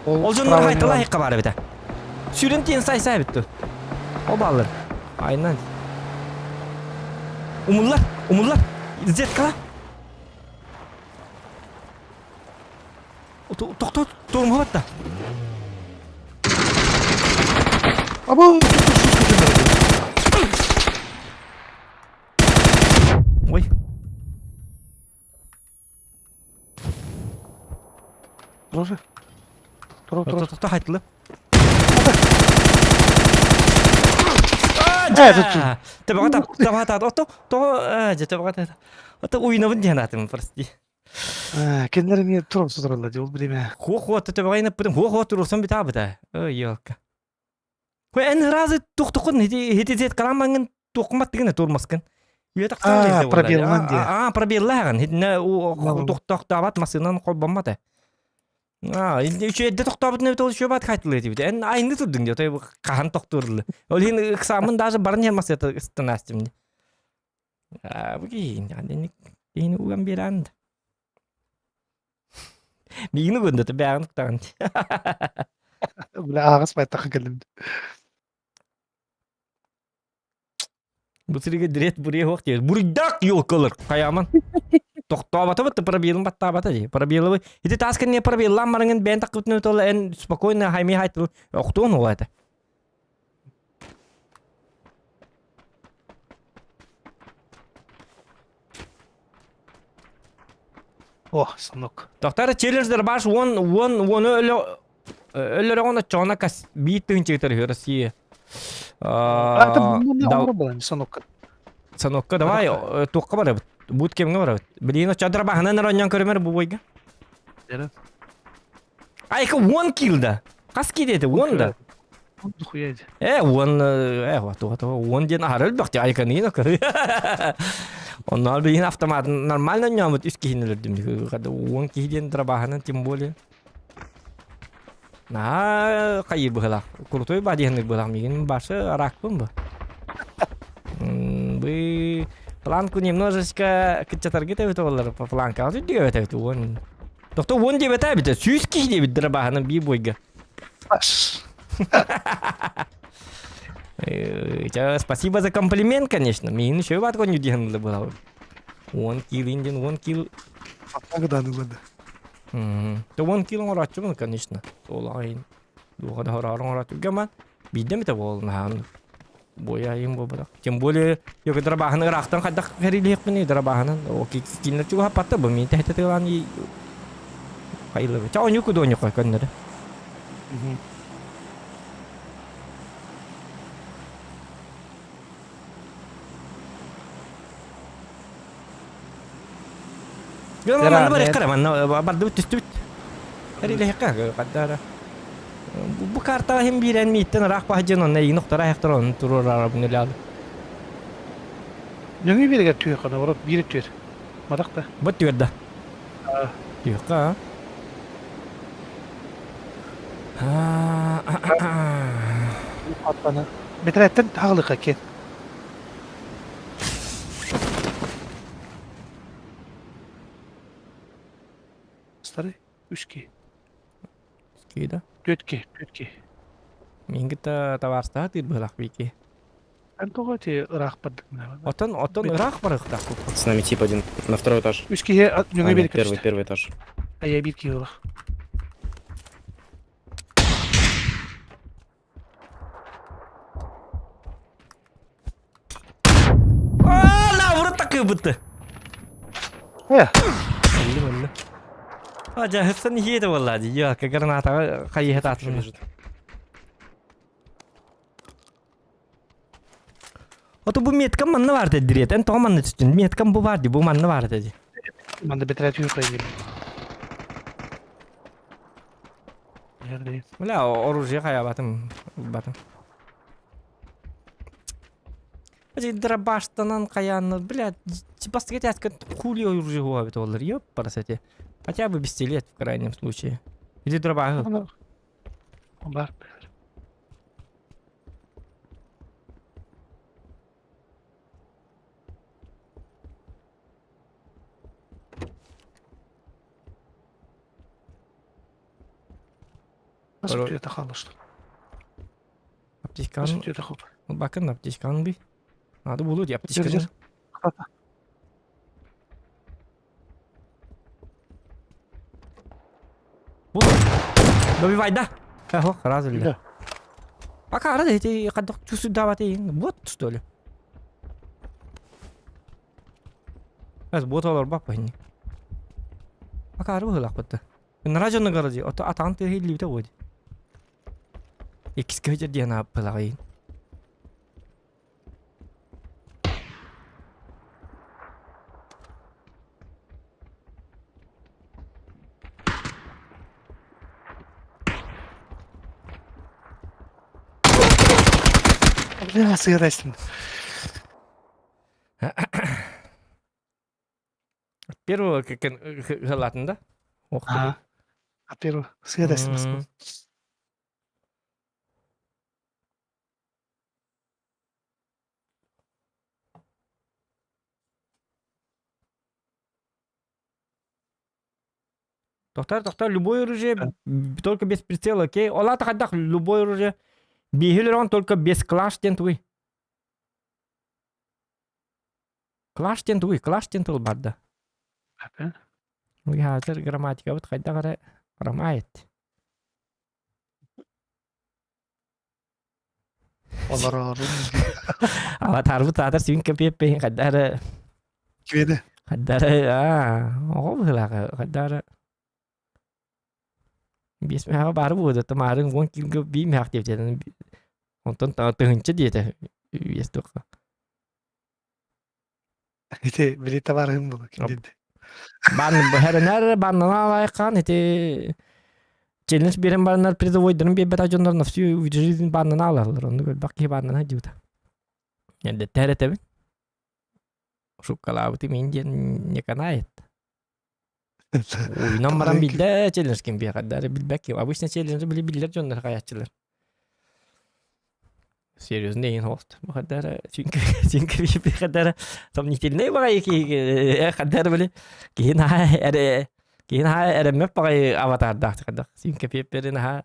Ол дьоннор хайтала хикка бар эбитэ. Сүрүн тиэн сай-сай эбит Ол бааллар. Айынан. Умуллар, умуллар. Зеткала. Тохтоо, туормуһа батта. Абы! Тоже. Тура, тура. Тохто хайтылы. Табаға тап, табаға тап, ото, то, же табаға тап. Ото уйнабын диэн атым, прости. Кинилэр эмиэ туран сытараллар дии ол бириэмэ. Хуо-хуо табаға инаппытым, хуо-хуо турурсан битаабыта. Ой, елка. Хуэ эн разы тухтукун хити карамаңын туохкумат дигэн турмаскын. Аа, пробеллан диэ. Аа, пробеллааҕын. Хитинэ тохтоохтообат массыынан холбоммат. Аа, үчүгэйдэ тохтообутун эбит ол үчүгэй хайтылы этибит. Эн айны турдуң диэ, той хаһан тохтуурулу. Ол иһин ыксааммын даже баран иһэр массыата ыстанаастым ди. Аа, бу киһин, киһини уган биэрэн да. Миигин угунда, бэҕин туктаҕын. Бля, ааҕыс байтахха кэллим. Бу сиригэ дирет буруйа суох диир. Буруйдаах елкалар хайааман. Тохтообото бытты пробелын баттаабата дии. Пробелы ити таас кэнниэ пробеллаан бараҥын бэйэн таххыбытын өтө эн спокойно хайми хайтыл охтуон уола этэ. О, сынок. Тохтар челлендждер баш уон уон уону өлө өлөрөҕүн оччоҕуна кас биир тыһыынча ыытар Россия. Санокка. Санокка давай туохха барабыт? Бут кемҥэ барабыт. Билигин оччоодор баһынан оронньон көрүмэр бу бойга. Айка уон килл да. Хас киил этэ? Уон да. Дохуя ди. Э, уон, э, туга туга уон диэн аһары өлбөх дии айканыйын окы. Онно билигин автомат нормально ньоомут үс киһини өлөрдүм. Хада уон киһи диэн драбаһынан тем более. Наһаа хайыы быһылаах. Крутой ба диэн быһылаах мигин башы аракпын бу. Бы планку немножечко кыччатаргыт эбит олар по планка. Үрдүгө эбит уон. Тохто уон диэбэтэ эбитэ, 100 киһи диэбит драбаһынан биир бойга. Спасибо за комплимент, конечно. Миин еще бат конью диэн было. Уон кил индин, уон кил. Аттагыдан ылады. То уон кил оҥорооччубун, конечно. Ол Дуоха да хороору оҥорооччу. Гаман биирдэ эмитэ буолнаһаан буойайым буолбатах. Тем более йога драбаһын ыраахтан хайдах кэрилиэхпиний драбаһынан о кинилэр чугаһаппатта бу мин тэһитэ тыалаан хайылыбы. Ча оньуку кудуоньука көннөрү. Манна барыахха манна бардыбыт түстүбүт. Эрилэһиэххэ хаддара. Бу картаҕа иһин биирэн мииттэн ыраах баһдьын онно эйигин охторо айахтар онно туруорарабын үлэҕэ. Нөҥү биэригэр түһүөххэ наоборот биир түөр. Матах да. Бу түөр да. Түһүөххэ а. Аттана. Бэтэрээттэн хаҕылыха киэн. Старый үс ки. Ки да? Түөрт ки, түөрт ки. Мин кытта табаарыстаһа тыыр быһылаах бики. Эн тоҕо ити ыраах бардык Отон, отон ыраах барыахтаах С нами тип один. На второй этаж. Үс киһи А, нөҥүө нет, биэрик первый, түстэ. первый этаж. Айа биир киһи ылах. Аа, наоборот такыбытты. Э, Өллүм, өллүм. А, дьаһыттан иһиэ да буолла дии. Йо, гранатаҕа хайыһа таатын. Лежит. Ото бу меткам манна баар дириэт. Эн тоҕо манна түстүн? Меткам бу баар дии, бу манна баар этэ дии. Манна бэтэрээ түүр хайыыр. Бля, оружие хайабатым, ылбатым. Дробаштанан хайаанна, бля, бастыгы тяска хули оружие хуабит олар, ёп, парасете. Хотя бы пистолет в крайнем случае. Или дробаш. Бар. Nasıl tüyete kalmıştı? Аптечканы... Nasıl tüyete kaldı? Bakın аптечканы bir. Надо булу дии аптечканы. Бул. Добивай да. Ого, сразу ли. Пока рада эти когда чувствую давать бот что ли? Эс бот олор бап бахни. Пока арбы хылак бытты. Ынара дьону дии, ото атаҕын тыаһа иһиллибитэ буо дии. Иккискэ сылдьар диэн ааппылаҕайын. Бля, сыграйсың. Первого галатын да? Ох ты. Ага. А первого сыграйсың. Тохтар, тохтар, любое оружие, только без прицела, окей? Ол аата хайдах любое оружие. Биһил только без клаш диэн тугуй? Клаш диэн тугуй? Клаш диэн тыл барда. Хаатыр грамматикабыт хайдах эрэ ромает. Олорорун. Аватарбыт аатар сүүн кэпиэппиһин хайдах эрэ Кведе. хайдах эрэ аа оҕо быһыылаах хайдах эрэ биэс мээҕэ баары буолуо тамаарын уон килгэ бии мээх диэбитэ онтон тыһыынча диэтэ биэс туохха Ити били табаарыһым буолу ким Бан бэһэрэнэр баннана лайкан ити челлендж биэрэн бараннар призовойдарын биэрбэтэх дьоннор на всю жизнь баннана алаллар. Оннук элбэх киһи баннана дьыбыта. Эрдэттэр этэбин. Шуккалаабыты мин диэн не канает. Уйунан баран билдэ челлендж ким биэхэрдэр билбэк ким. Обычно челлендж били биллэр дьоннор хаяччылар. Серьезно деген хост. Бу хаддара çünkü bir хаддара сомнительный баҕайы киһи хаддара били киһи наһаа эрэ киһи наһаа эрэммэт баҕайы аватардаах хаддах синке пепперин наһаа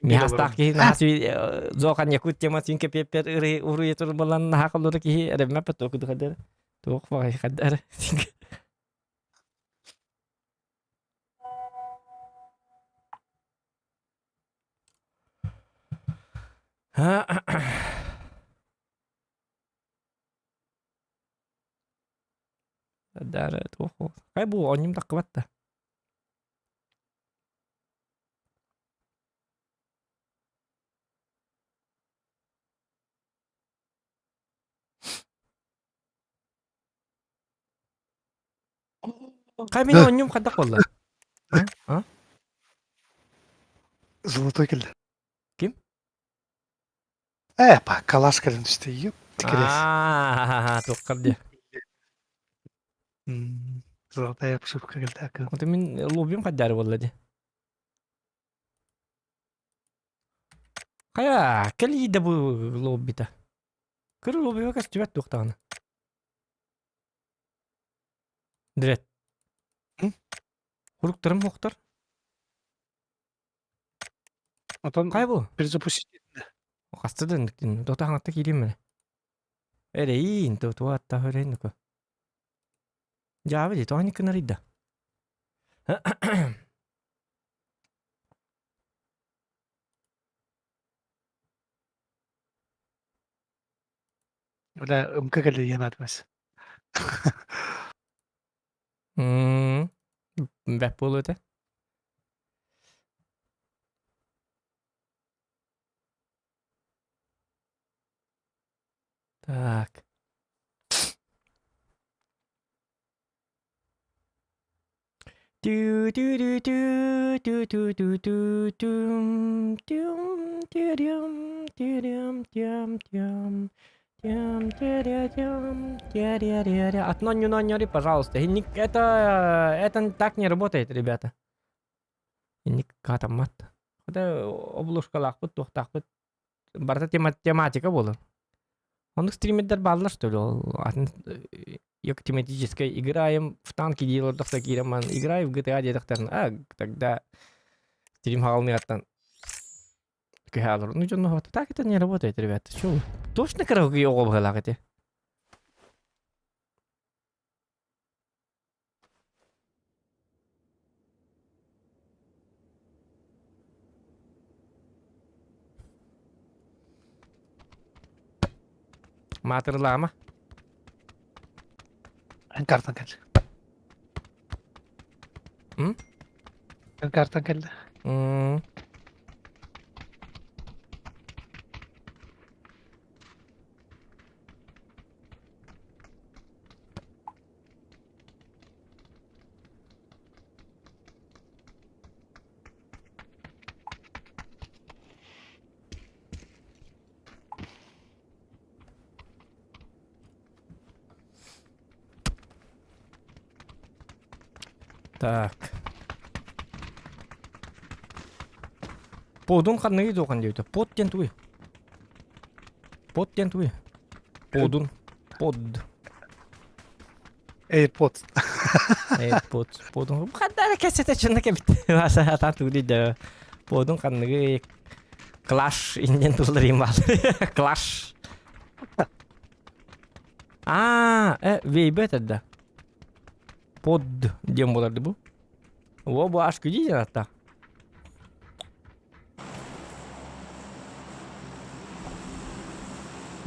миһастаах киһи наһаа зохан якут тема синке пеппер уруй турбалан наһаа холлору киһи эрэммэт туох хаддара туох баҕайы хаддара Дары туох Хай бу оонньуум таххыбат да. Хай мин оонньуум хайдах буолла? А? Золотой кэллэ. Ким? Э, па, калаш кэлэн түстэ. Юп, тикирес. Аа, туоххар диэ. Золотая обшивка кэллэ. Ото мин лоббим хайдары буолла дии. Хайа, кэлии да бу лоббита. Кыр лоббига көстүбэт туох даҕаны. Дрет. Хуруктарым хуохтар. Отон Хай бу? перезапустить. Хаста да тота хаҥатта киириим мene. Эрэйин тутуа атта хөрейн ку. Дьаабы дии тоҕо кынарыйда. Бля, ымка кэлэ диэн аатымас. Бэт буолуо этэ. Так. Атын оонньууну оонньоору, пожалуйста. Это, это так не работает, ребята. Инник хатаммат. Хата обложкалаахпыт, туохтаахпыт. Барыта тематика буолар. Оннук стримердэр бааллар, что ли? Ол атын тематической играем в танки диир киирэн баран играю в GTA диэтэхтэрин а тогда стрим хаалныаттан кыһаалар. Ну дьонно так это не работает, ребята. Чё вы? Точно караоке оҕо быһыылаах ити. Маатырылаама. Эн картан кэл. М? Картан кэллэ. Так. Подун ханныгы туохан диэбитэ. Под диэн тугуй? Под диэн тугуй? Подун. Под. AirPods. AirPods. Подун. Ханна кэсэтэ чынна кэбит. Атаан тугу да. Подун ханныгы Клаш иннен тылларым баар. Клаш. Аа, э, вейбе этэрдэ. Под диэн буолар бу. О, бу аш күдий диэн атта.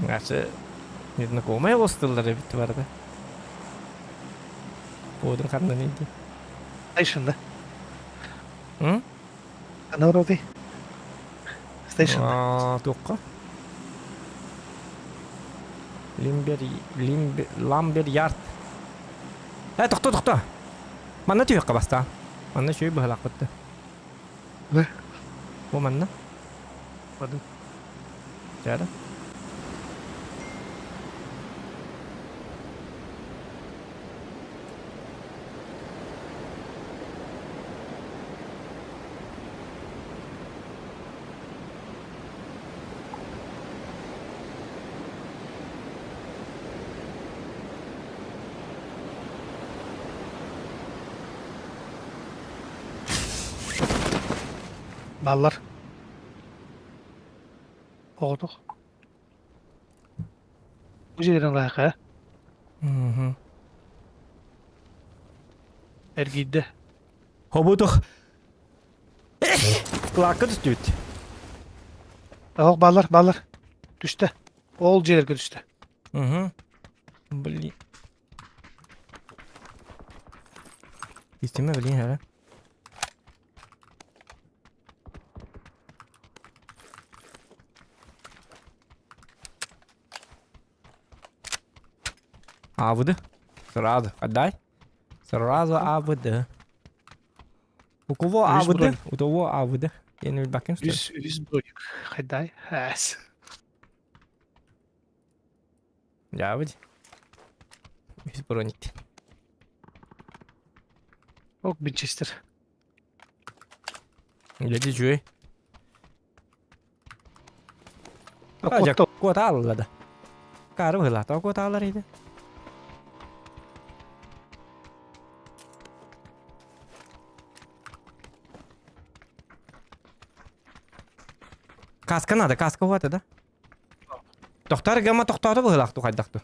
Асы незнакомые олус тыллар эбит барда. Подун ханнан иди. Station да. М? Ханна Station. Аа, туохха? Лимбер, Лимбер, Ламбер Ярд. Э, тохто, тохто. Манна түһүөххэ бастаан. Манна үчүгэй быһалаахпыт да. Бэ? Бу манна. Бады. Чара. Баллар. Оҕотох. Бу дьиэлэрин лаайка ээ. Мгм. Эргийдэ. Хобутух. Кылаакка түстүбүт. Оһох бааллар, бааллар. Түстэ. Ол дьиэлэргэ түстэ. Угу. Блин. Истиме, блин, эрэ. АВД. Сразу. Отдай. Сразу АВД. У кого Үс АВД? броник. У того АВД. Я не бакин, что ли? Үс, үс броник. Хайдай. Эс. АВД. Үс броник. Ок, Винчестер. Дядя Чуй. А А, куотта куотаалла да. Каары быһыылаах, куотааллар иһитэ. Каска надо, каска уһата да? Тохтор гама тохтоото быһыылаах ту хайдах ту.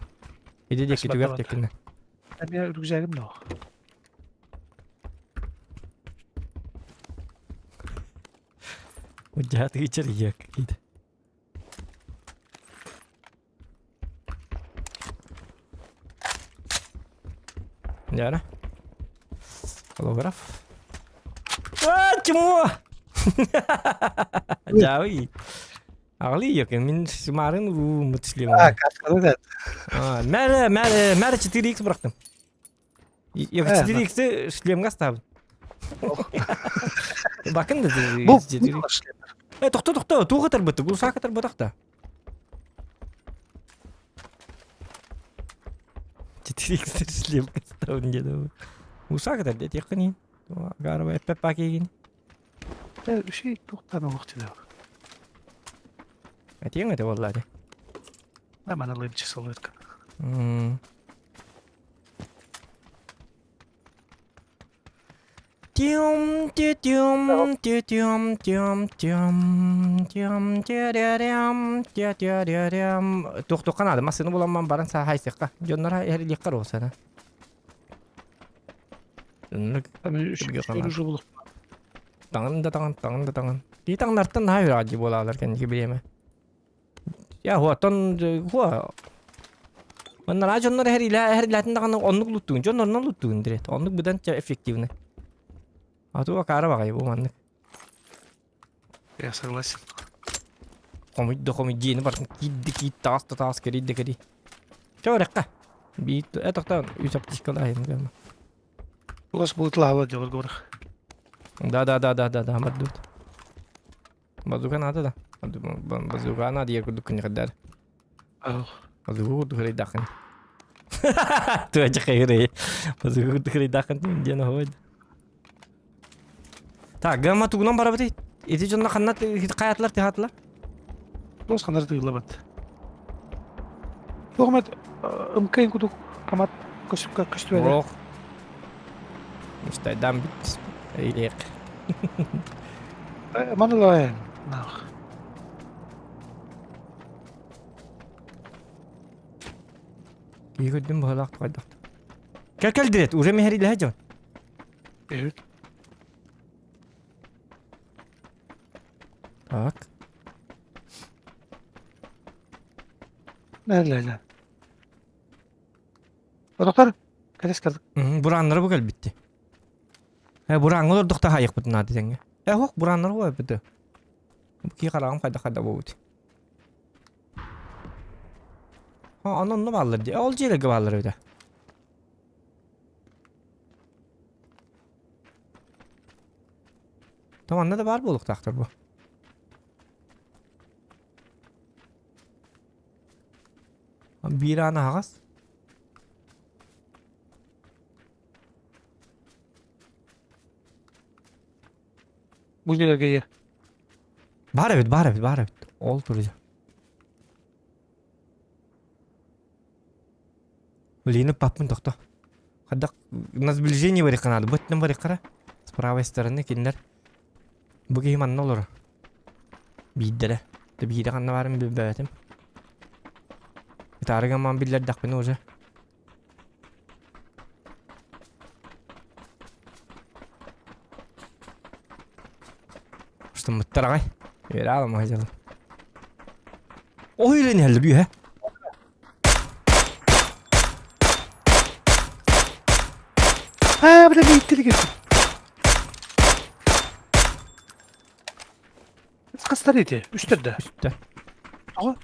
Иди диэки түгэх диэкинэ. Эмиэ рюкзагым да. Удьааты ичэр какие-то. Дьара. Холограф. А, чмо! Дьаабый. Аҕалый мин марын ууммут А, каскада да. Мәрі, мәрі, мәрі 4x бырахтым. 4x шлемге астаабын. Бакын да Бу 4x. Э, тохто, тохто, туға тарбыты, гусака тарбытақта. 4x шлемге астаабын деді. Гусака тар деді, яқын. Гарба эппеп пакегин. Үшей тоқтан оқ деді. Этиң это болла де. Мана лынчы солытка. Тюм тю тюм тю тюм тюм тюм тюм тя-ря-рям тя-тя-ря-рям Тух-тухка наада массыны буламман баран саа хайсыхха дьоннор эрилиэххэ руосана Оннук таҥын да таҥын таҥын да таҥын Кии таҥнартан наһаа үрэҕэ дии буолаалар кэнники бириэмэ Я хуаттан хуа Манна дьоннор эһэрилээтин даҕаны оннук луттугун дьон оннун луттугун дирэт оннук быдан эффективно. А то акаары баҕайы бу маннык. Я согласен. Хомуй да хомуй дьиэни барытын киирдэ киир таас да таас кэрий да кэрий. Чэ барыахха. Биир э тохтоон үс аптечкалаах гына. У вас будет лава делать горах. Да да да да да да бардут. Базука надо да. Базука надо я курдук күннэхэрдэр. Базука курдук хырыйдаахын. Туа чахайры. Базука курдук хырыйдаахын диэн оһуой. Так, гамма тугунан барабыт Ити дьонно ханна хайатылар тыһаатылар? Туос ханар тыыллабат. Туох эмэ ымкайын кудук камат көстүбэдэ. Ох. Мустайдан бит. Эйлек. Манылай. Киһи көрдүм быһалаах тугайдахта. Кэл кэл дирет, уже мехерилэһэ дьон. Evet. Так. Нэллэ. Доктор, кэлэс кэлдик. Бураннары бу кэлбитти. Э, бураҥҥа олордохто хаайыахпытын наада тэҥҥэ. Э, ох, бураннары буолбуты. Ки хараҕым хайда-хайда буолбут. Ha, аны онно бааллар дии. Ол дьиэлэргэ бааллар эбитэ. Там манна да баар буолуохтаахтар бу. Биир аан аһаҕас. Бу дьиэлэргэ ийэ. Баар эбит, баар эбит, баар эбит. Ол турдьа. Блин, паппын тохто. Хайдах на сближение барыахха наада. Бу өттүнэн барыахха С правой стороны кинилэр. Бу киһи манна олорор. Биирдэрэ. Тэ биирэ ханна баарын билбээтим. Ытаары гамман биллэрдэхпинэ уже. Устуммуттар аҕай. Үөрэ аламаһа дьалым. Ой, илин иһэллэр үөһэ. Аа, бля, бииттили кэлбит. Хастар ити? Үстэр да. Үстэ. Тоҕо?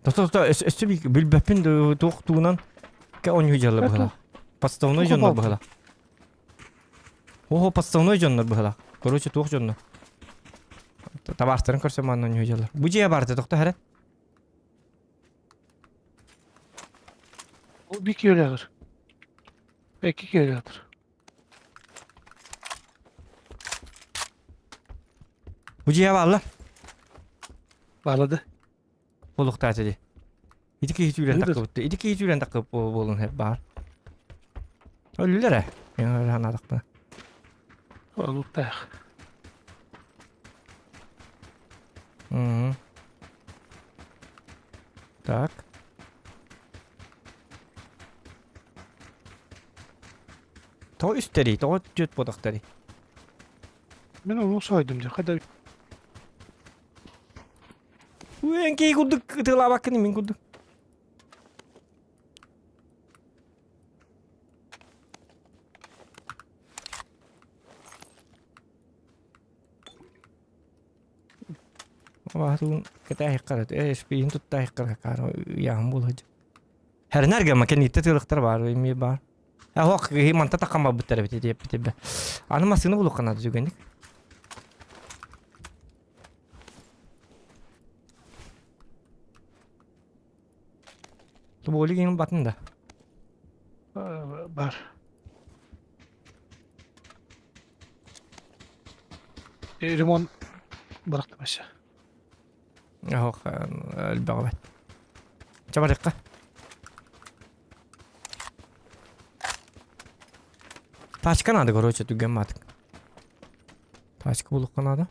Тото тото өссө билбэппин туох тугунан ка оонньуу дьалла быһыла. Подставной дьоннор быһыла. Ого, подставной дьоннор быһыла. Короче, туох дьоннор. Табаастарын көрсө манна оонньуу дьаллар. Бу дьиэ баарты тохто хара. Ол bir киөлөөр. Эки киөлөөр. Бу дьиэ бааллар. Баалады. Буолуохтаата дии. Ити киһи түүрэн таххыбыт. Ити киһи түүрэн таххыбыт буолун сөп баар. Өллүлэр ээ. Мен санаатахпына. Олуктаах. Мм. Так. Тоҕо үстэрий? Тоҕо түөрт буотахтарый? Мин ону сойдум дьэ. Хайда Эн киһи курдук ытыалаабаккын мин курдук. Абаһытын кэтээһиккара, э, шпиин туттааһиккара каара ыйааһын буолуо Хэрнэр гэмэ кэнниттэ тыылыктар баар, эмиэ баар. Ох, киһи манта таххан барбыттар эбит диэппит Аны массыына булуохха наада түгэнник. Тубуоли киһин батын да. Бар. Ремонт бырахтым өссө. Ох, элбэҕи бэт. Чэ барыахха. Тачка надо, короче, түгэн маатык. Тачка булуохха наада.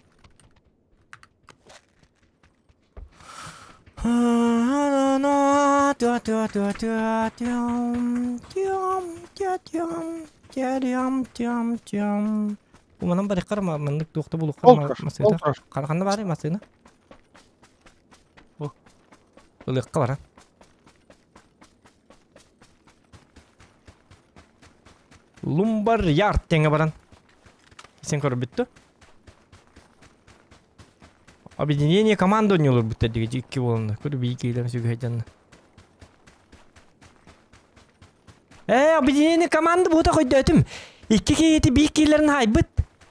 Бу манан барыахха маннык туохта булуохха массыына. Ханна баарый массыына? Ылыахха баран. Лумбар Ярд тэҥэ баран. Сен көрбүттү. Объединение команда ойнуулар диги икки буоланна. Көрү бии киилэн сүгэһдьанна. Ээ, объединение команда бута койдөтүм. Икки киһити биир киилэрин хайбыт.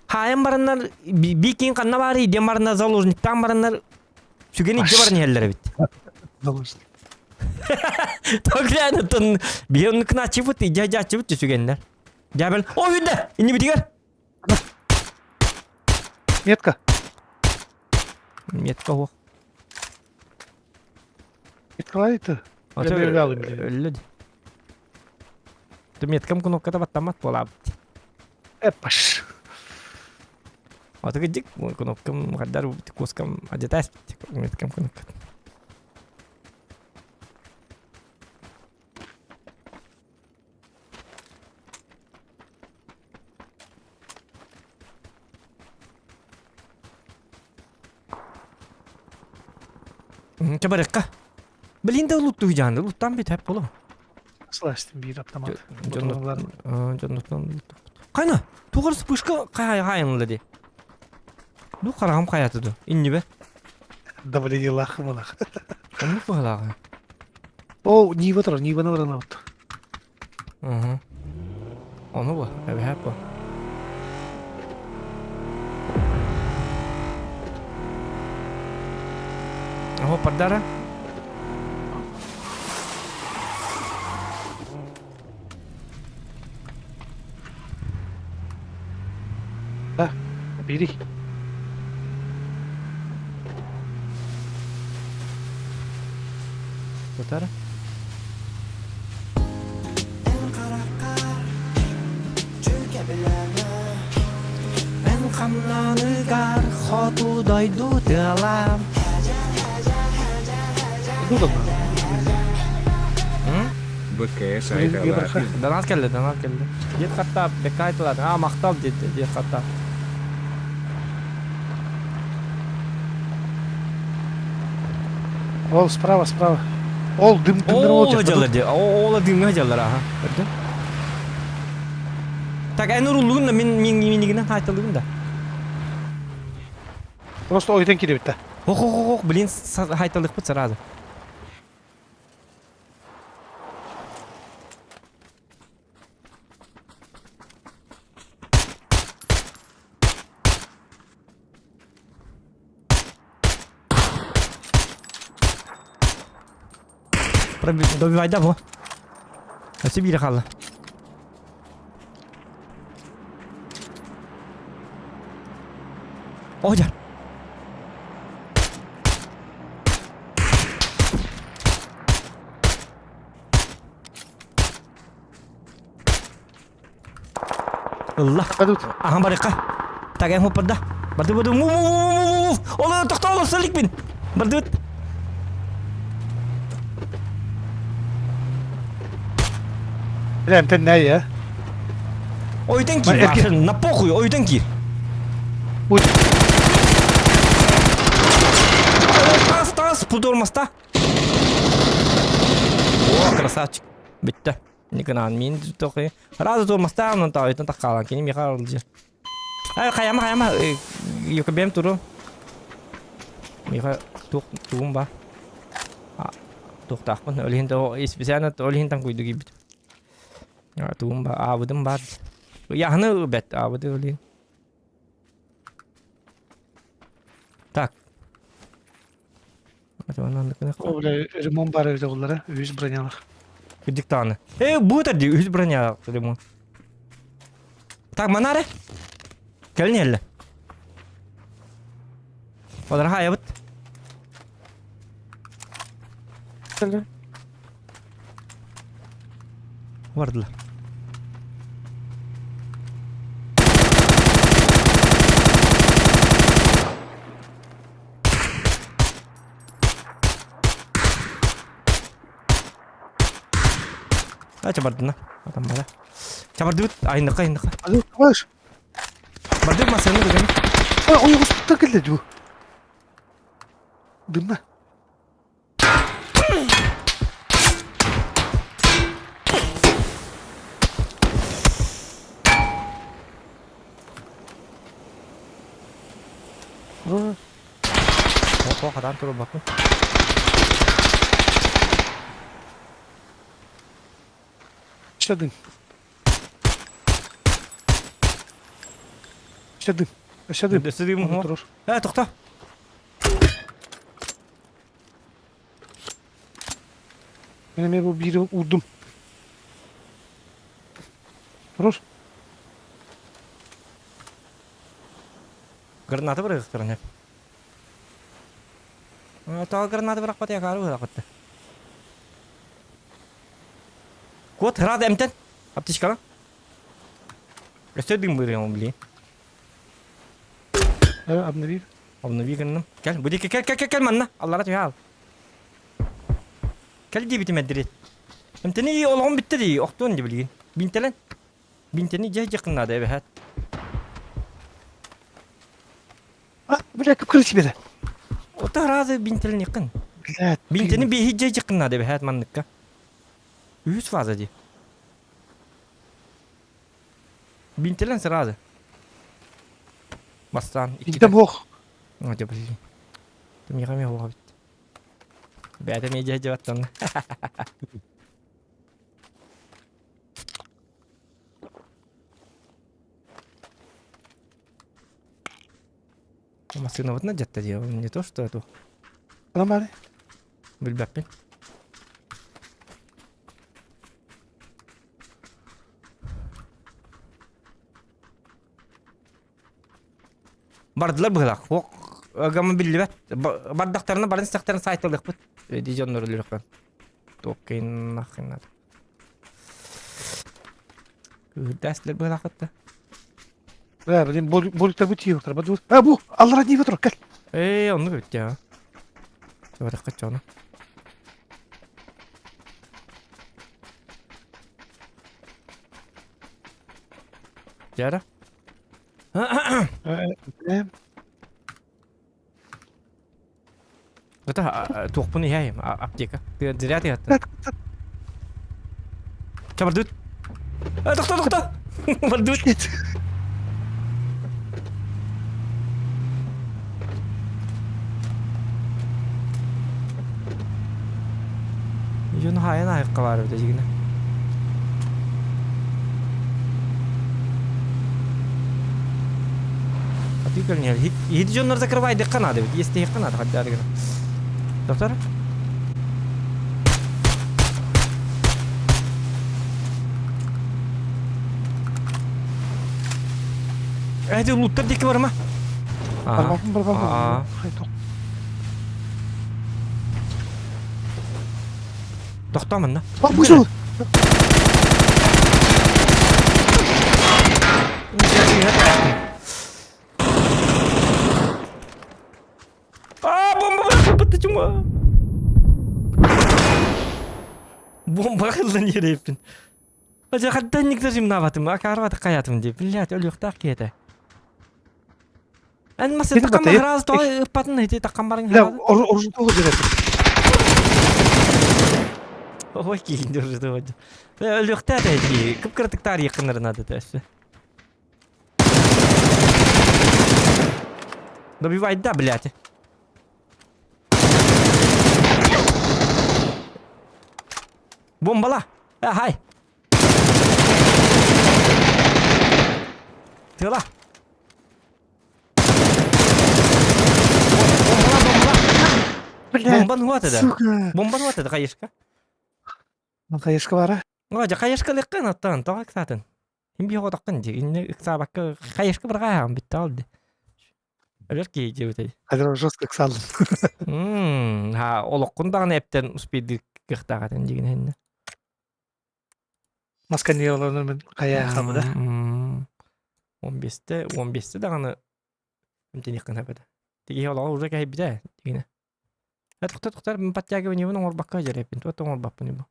Хаайан бараннар биир киин ханна баарый диэн бараннар заложниктаан бараннар сүгэн илдьэ баран иһэллэр эбит. Заложник. Тоглян оттон биһи оннук кынааччыбыт, илдьэ дьааччыбыт сүгэннэр. Дьаабел, о үүдэ! Иннибитигэр! Метка. Метка суох. Меткалай это. Өллө. Ты меткам кнопката баттамат буолаабыт. Эпаш. Аты кыдьык кнопкам хаддар кускам адетас меткам кнопката. Чэ барыахха. Блин да луттуу дьаанды луттаан бүтэп боло. Сластим биир автомат. Дьоннортон Кайна, тугар вспышка хайынла ди. Ну хараҕым хайаты ду. Иннибе. Давление лахымалах. Оннук быһалааҕа. О, Нива турар, Ниваны баранабыт. Угу. Ону бу, эбэһээт бу. Оһо, пардара. Да, бери. Тутара. Мен хамнаныгар хоту дойду тыалам. БКС айталаатын. Донат келди, донат келди. Дед хаттап, бекка айтылады. А, мактал дед, дед хаттап. Ол справа, справа. Ол дым дымнар Ол olacak. жалар де. Ол дымга жалар, аха. Көрдүң? Так, эн уруллугун да мен мен минигинен айтылыгын да. Просто ойдан кире битте. Ох, ох, ох, блин, айтылыкпыт сразу. Добивайда бу. Өссө биирэ хаалла. О, дьар. Ылла. Ахан барыхха. Таген хоппарда. Барды барды му му му му му му. Олы тоқтоо олорсо иликпин. Бардыбыт. Бля, эмтэн нэ я? Ойдон киир. На похуй, ойдон киир. Тас, тас, пудормаста. О, красавчик. Бүттэ. Никынан мин тохи. Разы туормастаан онон таайтан таххаалан кини миэхэ арылдьыр. Ай хайама хайама Юкабем туру. Миэхэ туох тугум ба. Туохтаахпын ол иһин специально ол иһин таҥкуйду киирбит. Тугум ба аабытым баар. Яһаны бэт аабыты ол иһин. Так. О, бля, ремонт баар эбитэ буоллара, үһүс бронялаах. Кырдьык даҕаны. Э, бу этэр дии, үһүс бронялаах ремонт. Так, манары. Кэлин иһэллэ. Олар хайабыт. Бардылар. А, чабардына. Адам бара. Чабардыбыт, айныка, айныка. Алло, товарищ. Бардыбыт масыны көтөмүт. Ой, ой, госпиталь кэллэ дуу. Дымна. Ура. О, хатаан турбаппын. Өссө дым. Өссө дым. Өссө дым. Өссө дым Онно турар. Э, тохто. Мен эмиэ бу биири уурдум. Турар. Граната бырахтаран эп. Тоҕо граната бырахпат якары бырахпатты. Кот рад эмтен. Аптечкала. Өссө дым бырыам, блин. Обнови. Обнови гынным. Кел, бу диэки кел, кел, кел, кел манна. Аллара түһэ ал. Кел диэбитим эрдирит. Эмтэни олоҕум бүттэ дии, охтуон дии билигин. Бинтэлэн. Бинтэни дьэ дьэ наада эбэһээт. А, бля, кып красивее. Ото разы бинтэлэниэххин. Блядь. Бинтэни биэһи дьэ дьэ наада эбэһээт манныкка. Үһүс фаза дии. Бинтэлэн сразу. Бастаан иккитэ. Бинтэ О, дьэ, блин. Миэхэ эмиэ суох эбит. Бэйэтэ эмиэ дьэ дьэ Массыынабытын алдьатта дии, не то что эту. Нормально. Билбэппин. Бардылар быһылаах. Ох, гамма биллибэт. Бардахтарына барын истэхтэрин сайталыахпыт. Ди дьоннор өлүөхпүн. Туох нахрен надо. Кыырдааслар быһылаахпыт Да, блин, боликтар бу тиийиохтара. Бу, а, бу, аллара дии турар, кэл. Ээ, оннук эбит дии. Барахха чоно. Дьара. Это туохпун иһээйим аптека. Зря ты это. Ча бардыбыт. Тохто, тохто. Бардыбыт. Дьон хаайан аайыкка баар эбит эдьигинэ. А ты кэлин иһит дьоннор закрывайдыхха наада эбит, иэстэһиэххэ наада хайдаа гына. Доктор? Эти луттар диэки барма. Барбаппын, барбаппын. Тохтоо манна. Бу А, бомба бырахпыт чума. Бомба хыллан ереппин. Ажа хаддан никтажимнаабатым, акаарбатык хаятым дии. Блядь, өлүөхтээх киһи Эн мас такам хараас тоҕо ыппатын ити такам барың Да, оружие дерет. Ой, киин оружие Өлүөхтээх эти кып-кыратык таарыйаххыннары надо өссө. Добивай, да, блядь. Бомбала! Ахай! Тыла! Бомбала, бомбала! Блядь, Бомбаны уат этэ. сука. Бомбаны уат этэ, хайышка. Хайышка бара. О, дьэ, хайышка лыккын оттон, тоҕо ыксаатын? Ким биһи оҕотоххун дии, иннэ ыксаабакка хайышка бырҕааһаҕын бүтте ол дии. Өлөр киһи диэбитэй. Хадыр жестко ыксааллым. Ха, олоххун даҕаны эптэн успейдыыр кыахтаах этин дигин иһиннэ. Масканьяларынан мен хайа хамыда. 15-те, 15-те даҕаны эмтиниэххин сөп этэ. Тиги олоҕо уже кэһэйбитэ дигинэ. Тохтор тохтор подтягиваниебын оҥорбокко дьэрэппин, туох да оҥорбоппун бу.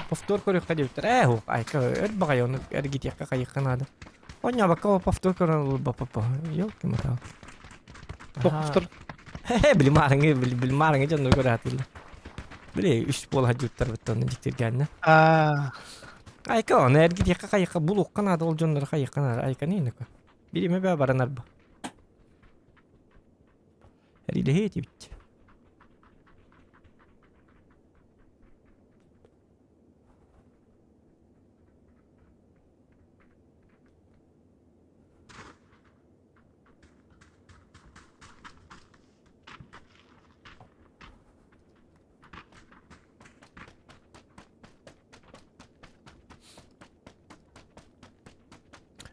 Повтор көрүөххэ диэбиттэр. Ээ, ух, айка өр баҕайы ону эргитиэххэ хайыахха наада. Онньообокко повтор көрөн ылбаппа. Ёлки-мотал. Повтор. Хе-хе, билимаарыҥы, билимаарыҥы дьоннор көрө Били үс буола сылдьыбыттарбыттан дьиктиргээннэ. Аа. Айка ону эргитиэххэ хайыахха булуохха наада ол дьоннору хайыахха наада. Айканы инака. Бириэмэ бээ баранарба. Эрилэһиэ этибит.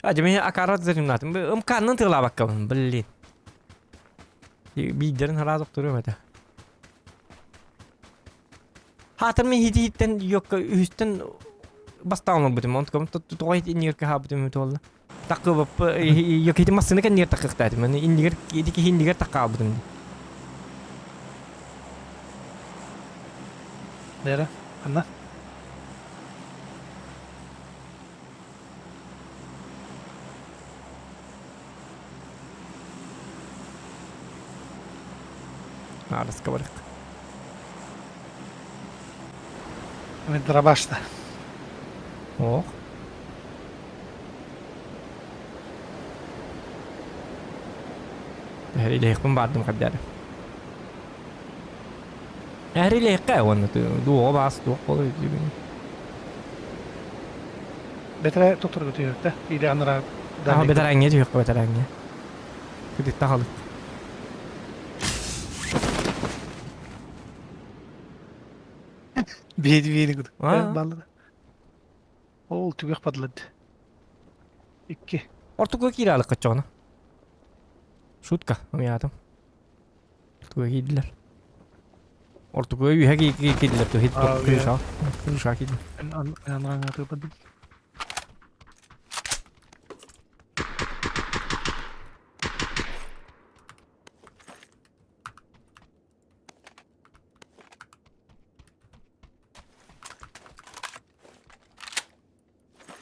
А, дьэ, акаарат заримнатым. Ымканнан тыылаабаккабын, блин. Биирдэрин хараат охторуом этэ. Хаатыр мин хитиһиттэн йокка үһүстэн бастаан олорбутум. Онтукам тоҕо иннигэр хаабытым туолла. Таккыбаппы йок массыына кэннигэр таккыктаатым. Иннигэр ити киһи иннигэр таккаабытым. Лера, ханна? Аараска барык. Мен дробашта. Ох. Эһэрилэһиэхпин баардым хардары. Эһэрилэһиэххэ уонна дуоҕа баас туох буолар диибин. Бэтэрээ тохторго түһүөхтэ. Или анараа Аха бэтэрээҥҥэ түһүөххэ бэтэрээҥҥэ. Кытытта халык. Биэди биэди кудук. Баллы. Ол түгэх падлад. Икки. Ортуга киирэ алык каччоҕуна. Шутка, умятым. Ортуга киирдилэр. Ортуга үһэ киирдилэр, то хит крыша. Крыша киирди.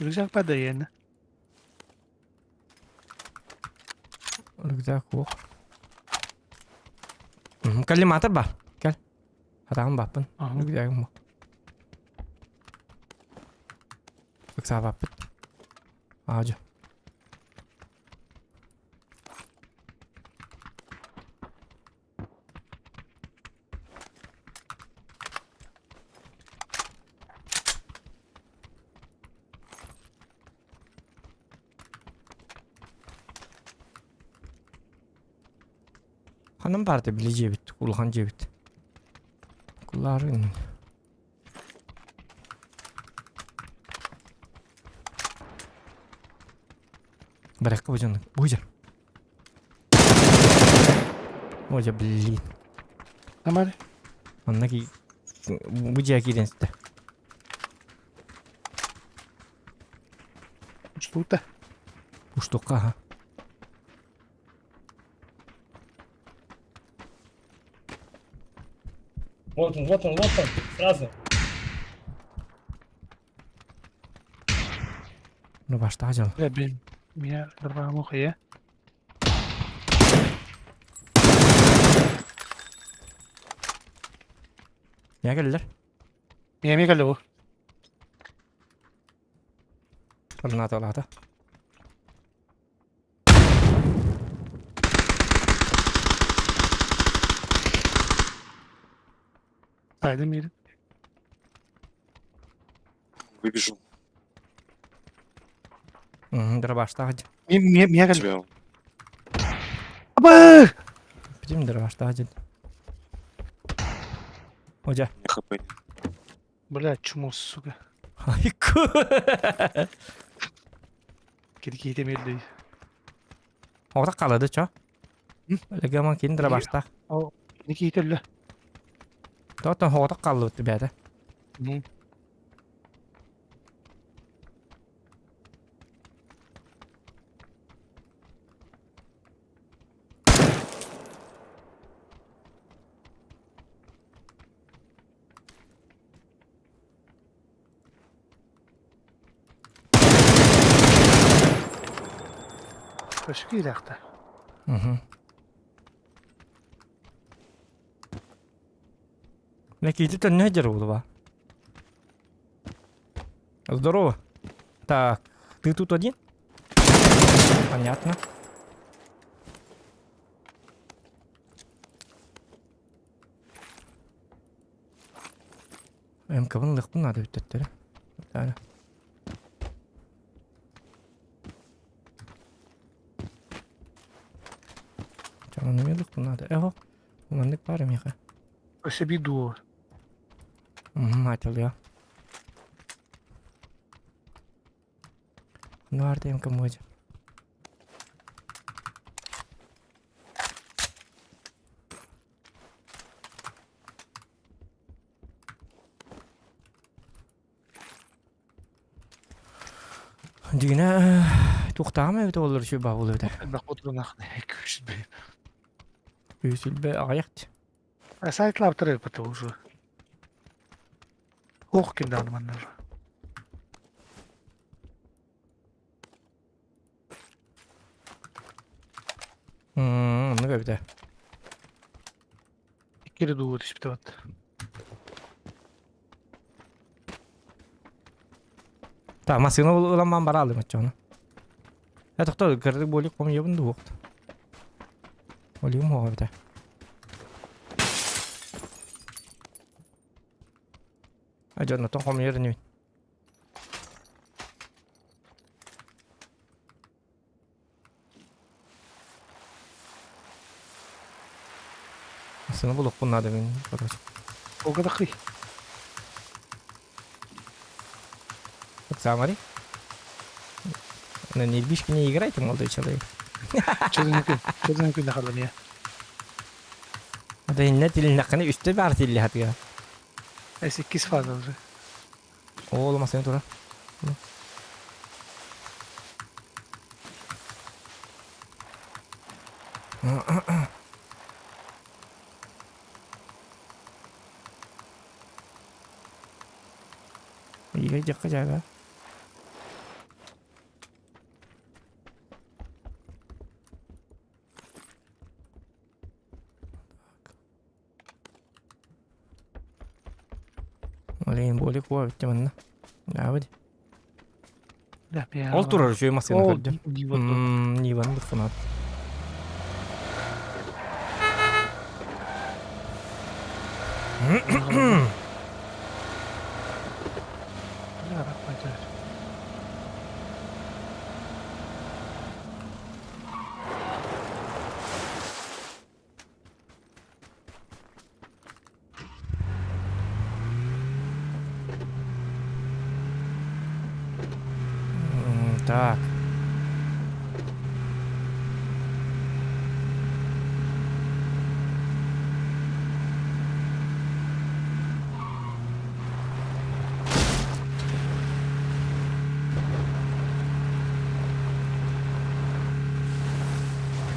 Рюкзак падает. Рюкзак суох. Коллиматор бар. Кэл. Хатаҕым баппын. Рюкзагым бу. Ыксаабаппыт. Аадьы. Ханан баар били дьиэбит, улахан дьиэбит. Кулаарын. Барыахха бу дьону. Бу дьон. Ой, блин. Тамар. Манна ки бу дьиэ киирэн ситэ. Устуута. Устукка аха. Вот он, вот он, вот он, сразу. Ну башта дьол. Бля, блин. Меня дорвало я. Я кэллэр. Меня мега леву. Граната Сайдым мире. Выбежал. Дробаштаах Мега Тебя. Аба! Бүтүм дробаштаах дьин. Одя. У меня хп нет. Бля, чмо, сука. Айку. Кирки темелли. Ота қалады чо. Легаман кин дробаштаах. Ники ителле. Тоттон хоҕото қаллыбыт бээтэ. Өссө киирэхтэ. Угу. Никита төннө сылдьар буолуба. Здорово. Так, ты тут один? Понятно. МК-бын ылыахпын наада бүттэттэрэ. Таана. Чаҕын эмиэ ылыахпын наада. Эһо, маннык баар эмиэхэ. Өссө биир дуо? Маатылыа. Ну, арда МК муодьа. Дьиҥинэ туохтааҕым эбитэ буоллар үчүгэй баа буолуо этэ. Элбэх отурунах күүсүлбэ. Күүсүлбэ аҕыйах дии. Сайтлаабыттар эбит уже. Ох ким даҕаны манна уже. Оннук эбитэ. Икки дуу түспүтэ вот. Так, массыына ылан бараалым оччоҕуна. Э, тохтоо, кырдык буолук хомуйабын дуу уохта. Олиум хоҕо эбитэ. А дьоннотон хомуйар инибин. Массыына булуохпун наада мин, короче. Олгадахый. Самари? На нервишки не играйте, молодой человек. Чөдөнүкүн, чөдөнүкүн нахалланыа. Да инне тилиннэххинэ үстэ баар тиллиһатыга. Эс иккис фаза уже. Оол массыына тура. Игэ дьахха дьаага. Блин, болик буо бүттэ манна. Аабыт. Ол турар үчүгэй массыына көрдүм. Ниваны фанат. Так.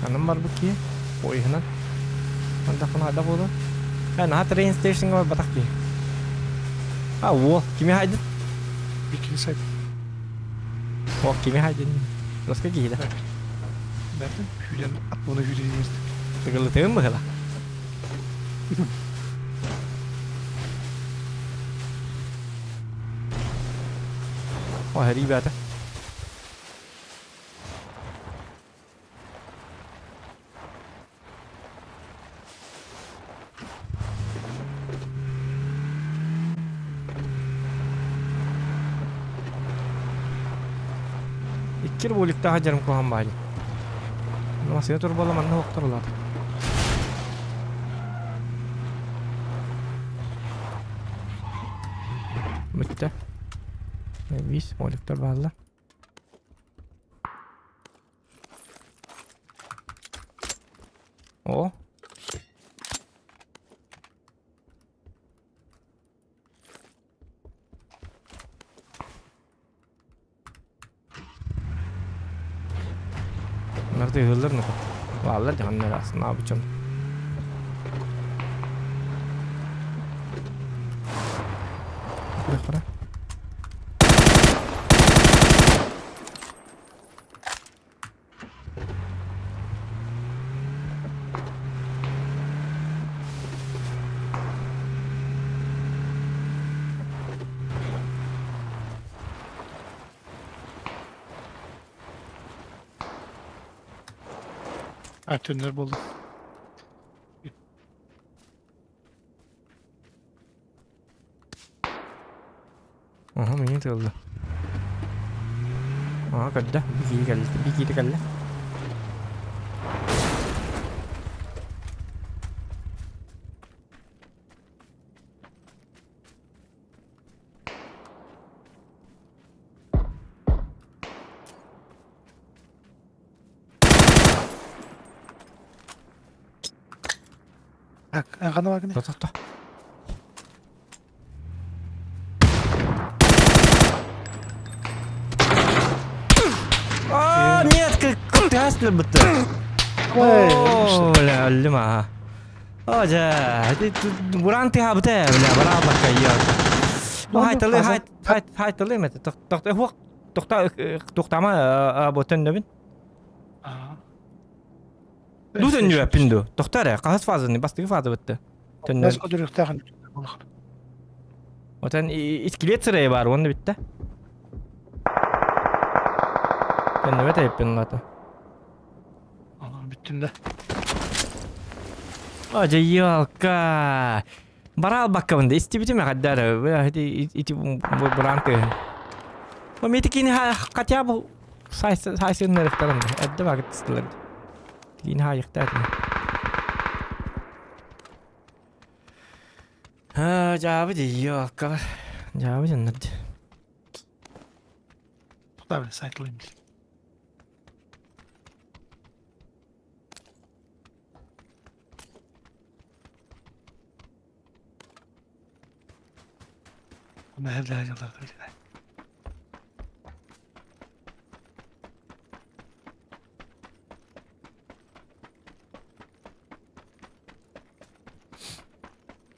Анам барбыт киһи поеһынан Андахпына хайдах буолуо? Э, наһаа train stationҥа барбатах киһи. А, уол, кими хайдын? Бикини сайт. О, кими хайдын? Роска киһи да. Бэртин хүүдэн аттуна хүүдэн иирдик. Тыгылытыгын быһыла. О, ребята. Икки роликтаах дьарым куһаҕан баайы. Массыына турбала манна охтор улаата. Бүттэ. Бис роликтар бааллар. О. Нарты ыһыллар нохо. Бааллар дьаһаннар аасына бычан. Кыра. А, төннөр буолла. Аха, миигин тыалла. Аха, көрдө. Бикии кэллэ. Бикиитэ кэллэ. Так, эн ханна бааргыный? Тохто, тохто. А, нет, как ты астырбыты. О, бля, өллүм аха. О, дьэ, буран тыһаабыта, бля, бараабакка йо. Хайталы, хай, хай, хайталы эмети. Тохто, хуак, тохта, тохтама, бу төннөбүн. Ду төннүбэппин ду. Тохто эрэ, хаһыс фазаны, бастакы фаза бытты. Төннөр. Бас көдөрүөхтээхин буолах. Отон искелет сырайы бар, онно бүтте. Төннүбэт эбиппин лата. Бүттүм да. Ожа елка. Бара албаккабын да истибитим эҕэрдээр ити бураан тыаһын. О метикини хотя бы сайсыннарыктарым да эрдэ багыттыстылар. Тигини хаайыктаатым. Жаабы дьиёккалар. Жаабы дьоннор. Тохтаа сайтлыйм.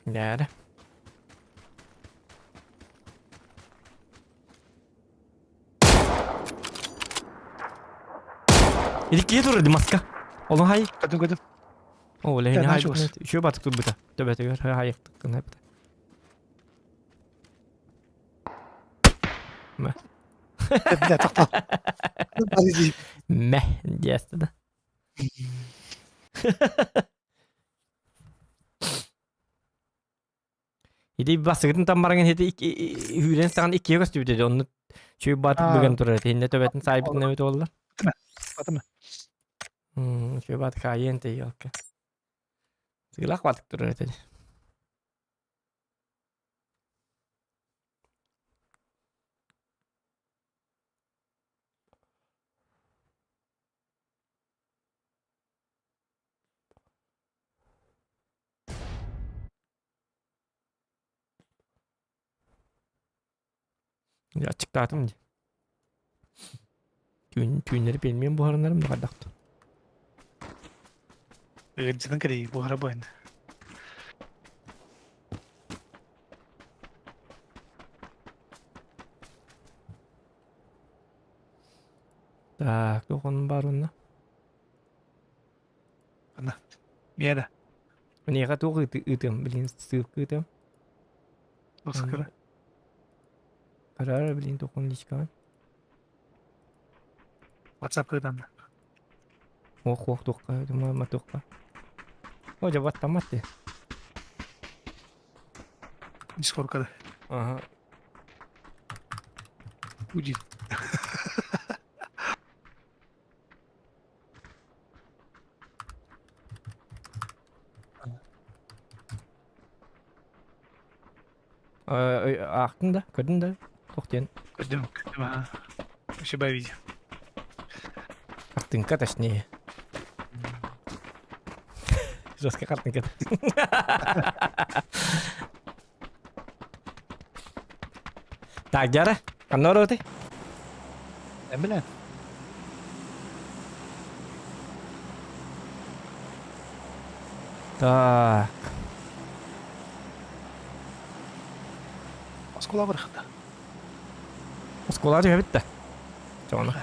Дээрэ. Ити киһи турар ди маска. Олон хай. Көтүм көтүм. О, лэһини хай. Үчүгэй батык турбута. Төбөтүгэр хайыктыккын хайбыта. Мэ. Бля, тоқтал. Мэ, диэсті да. Ити басыгытын таммараңын хити хүүрен саҕан иккигэ көстүбүтэ дии онно чүй баатык быган турар этэ иннэ төбөтүн саайбытын эбит буолла. Батыма. Чүй баатык хаайыан тэйиэлкэ. Сыылаах баатык турар этэ. Дьэ аччыктаатым дии. Түүн түүннэри пельмень буһарынарым да хайдахтын. Ыалдьытын кэлии буһара буһан. Так, туох онун баар уонна? Ана. Миэнэ. Миэхэ туох ыытыам, билигин ссылка ыытыам. Ссылка. Көрөөр билигин туоххун личкаҕын. WhatsApp ыытан. Ох, ох, туохха, ма туохха. О, дьэ баттаммат дии. Дискордка да. Ага. Будет. Аахтын да, көрдүн да, туох диэн. Көрдүм, көрдүм, аа. Спасибо, видео. Картинка точнее. Жесткая картинка. Так, Дяра, ханна ороты? Эмиле. Так. Оскуола барахта. Оскуола түһэбит да. Чоҕону.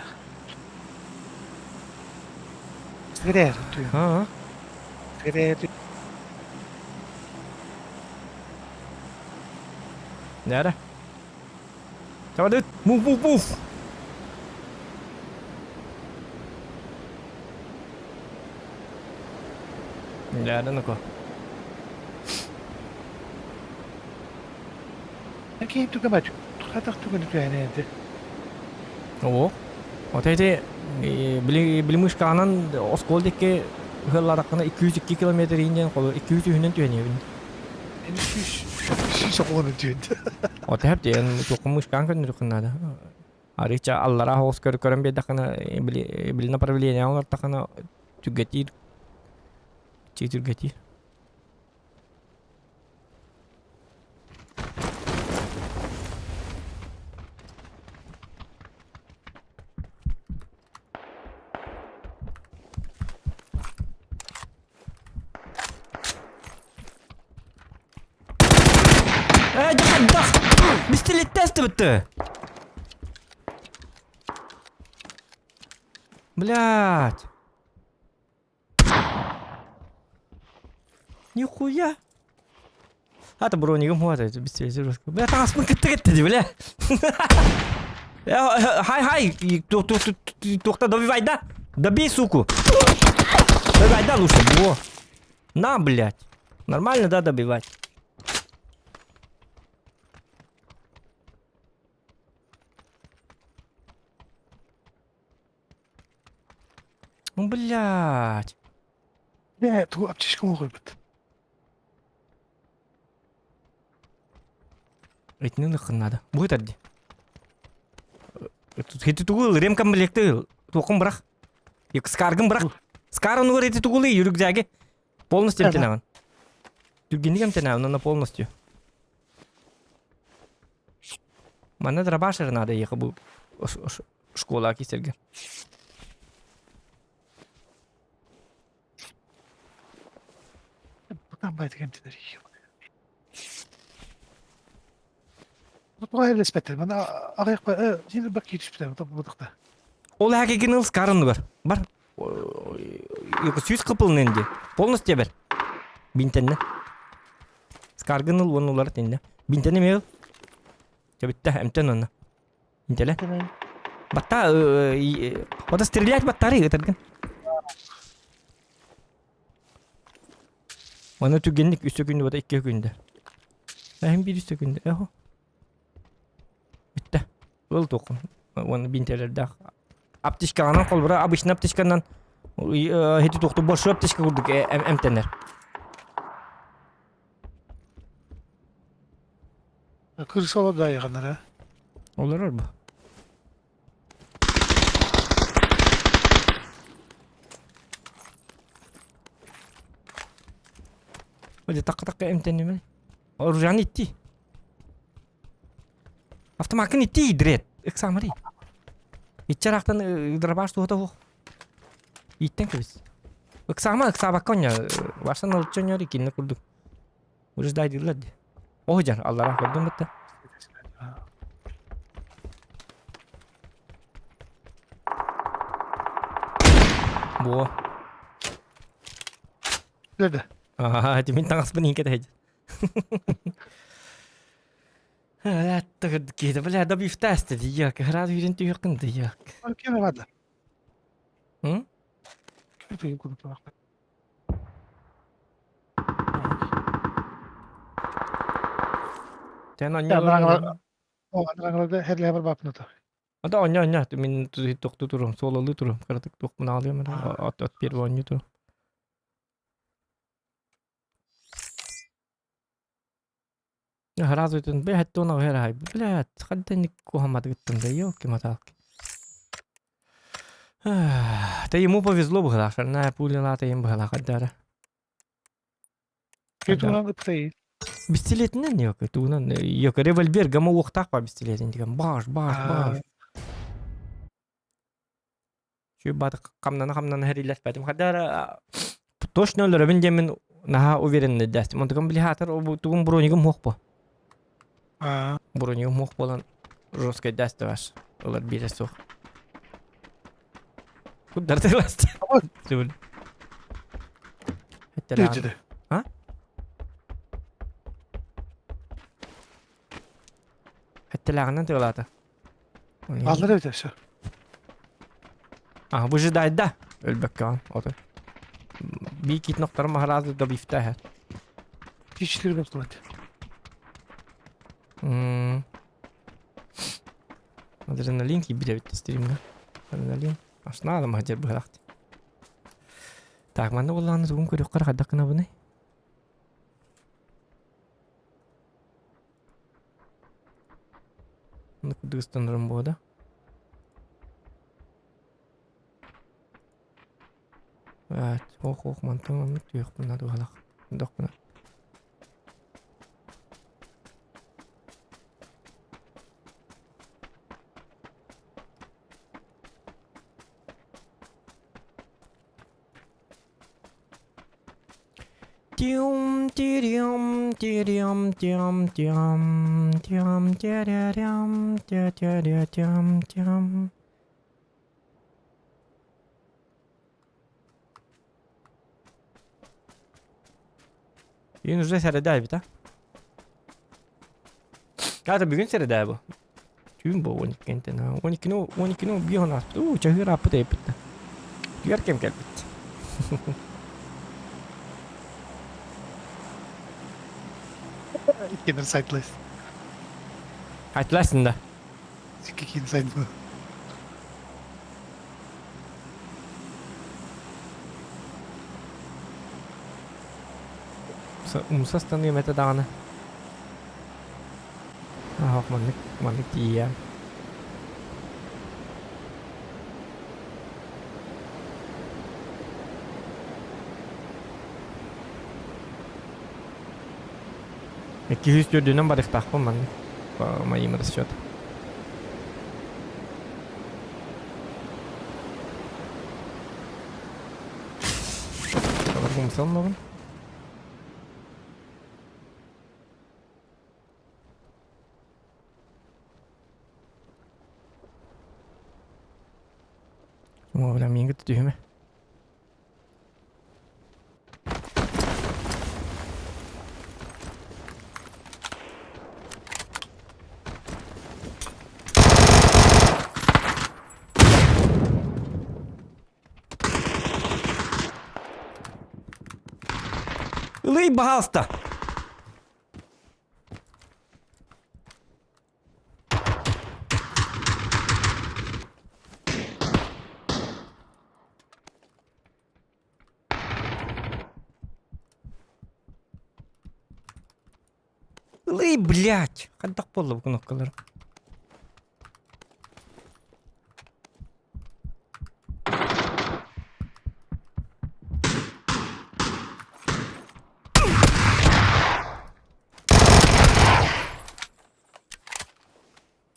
Сигарет түйүн. Аа. Сигарет Нэрэ. Давай, move, move, move. Да, ну-ка. Киһи түгэмэ хатах түгэни түһэнээнти. О, вот эти били били мышканан оскуола диэки ыһыллараххына 202 километр ииннен холу 200 үһүнэн түһэниэбин. Сүүс оҕону түһэнти. Вот эп диэн туохха мышкаан көннөрүххүн наада. Арыыча аллараа соҕус көр көрөн биэрдэххинэ били били направление олортаххына түргэтиир чии түргэтиир. Ээ, дьахайдах! Бистилетте астыбытты! Блядь! Нихуя! Ата бронигым хуата, бистилетте жестко. Бля, таҥаспын кытта кетти дии, бля! Хай, хай! Туохта добивай, да? Добей, суку! Добивай, да, лучше, во! На, блядь! Нормально, да, добивать? Ну, блядь. Бля, ту аптечка оҥорбут. Итини ылыаххын наада. Бу ытар дии. Ити тугу ыл, ремкомплекты ыл. Туоххун бырах. Скаргын бырах. Скар онугар ити тугу ылый, рюкзаги. Полностью эмтэнэҕин. Түргэнник эмтэнэҕин, онно полностью. Манна дробашер надо ехать бу школа кисерге. Бутан байтык эмтэнэр Туга элеспеттер. Мана аҕыйах син бак кииришпитэ бутукта. Ол хакигин ыл скарынныгар. Бар. Сүүс кыпылын энди. Полностью бер. Бинтенне. Скаргын ыл уонна улар тинне. Бинтене мел. Чөбүттэ эмтен онно. Интеле. Батта ота стрелять баттары ытыргын. Маны түгенник үс күндө бата икки күндө. Эһим биир үс күндө. Эхо. Бүтте. Ыл туоххун. Уонна бинтэлэрдээх. Аптечкаҕынан холбура обычно аптечканан хити туохту большой аптечка курдук эмтэнэр. Кырса олор да айыганнара. Олорор бу. Оде такка-такка эмтэнним Оружианы итти. Автомакын итти идрет. Ыксамари. Иччараахтан дробаш туһата суох. Иттен кэбис. Ыксаама ыксаабакка онньо. Барсан олчонньор икинне курдук. Уждайдыыллар дии. Оо дьар, аллараа көрдүм бытта. Буо. Nerede? Аха, мин таҥаспын иһин кэтэһэдь. Киһитэ бля, добивтаасты дияк, ыраат үүрэн түһүөххүн дияк. Ким vardı? М? Ким курдук Тэн онньо Херлэбэр бапныта. Ата онньо онньо мин тохтуу турум, суолалыы турум, кыратык туохпун аҕалыам эрэ, от от первый онньуу турум. Сразу этин блядь, то на герай, блядь, хантан кухаматыгыттан да ёлки-моталки. Да ему повезло бы, шальная пуля ната им была хаддара. Туунан ыптай. Пистолетинен ёка, туунан ёка револьвер гама уохтаах ба пистолетин деген баш, баш, баш. Чүй баты хамнана хамнана хэрилэспэтим. Хадара точно өлөрөбүн диэммин наһаа уверенный дэстим. Онтукам били хаатар тугум бронигым хуох бу. Бронигым хуох буолан жесткай дэсти баш. Ылар биирэ суох. Куддарты басты. Түбүл. Дежде. А? Хэттэлээҕинэн тыалаата. Аллар эбит все. А, выжидает, да? Өлбөккөҕүн, ото. Бии кит нохторум сразу добивтаһа. Четыре баптылат. Адреналин киирбит эбит стримҥа. Адреналин. Ашна махадьар быһалаахт. Так, манна буоллаҕына тугун көрүөххэ хайдах гынабыный? Курдук ыстанарым буода. Ох, ох, мантан оннук түһүөхпүн наада быһалаах. Дохпуна. Тиум тириум тириум тиум тиум тиум тириум тириум тиум тиум. Бүгүн уже среда эбит, а? А, это бүгүн среда бу. Түүн бу 12-тен. 12-ни 12-ни биир ааспыт. Уу, чаһыыр ааппыт эбиппит да. Түгэр кэм кэлбит. Иккинер сайтлайс. Айтлайсың да. Икки сайт бу. Умса станыам этэ даҕаны. Аһок маннык маннык тиийиэм. 204-үнэн барыахтаахпын маннык по моим расчетам. Умсалмабын. О, бля, миигин кытта түһүмэ. Ылый, баһаалыста! Ылый, блядь! Хайдах буолла бу кнопкалар?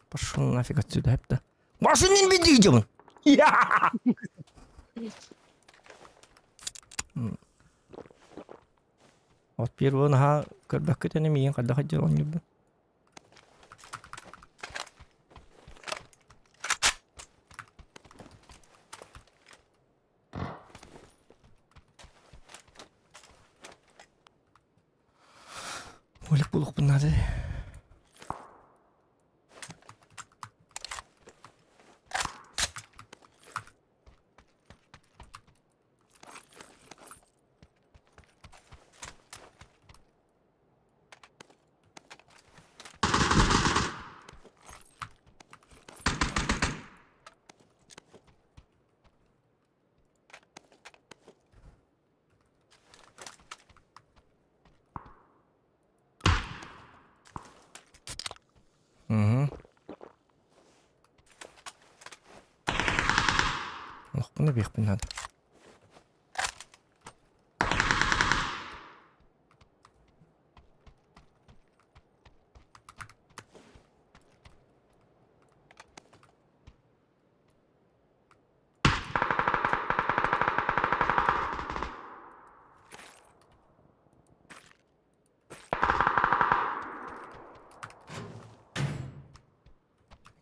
Пошел нафиг отсюда, это. Машину не видим! Вот первый наһаа көрбөккүт ини миигин хайдах дьыл оонньуурбун. Олик булуохпун наада. Угу. Олохпун эбиэхпин наада.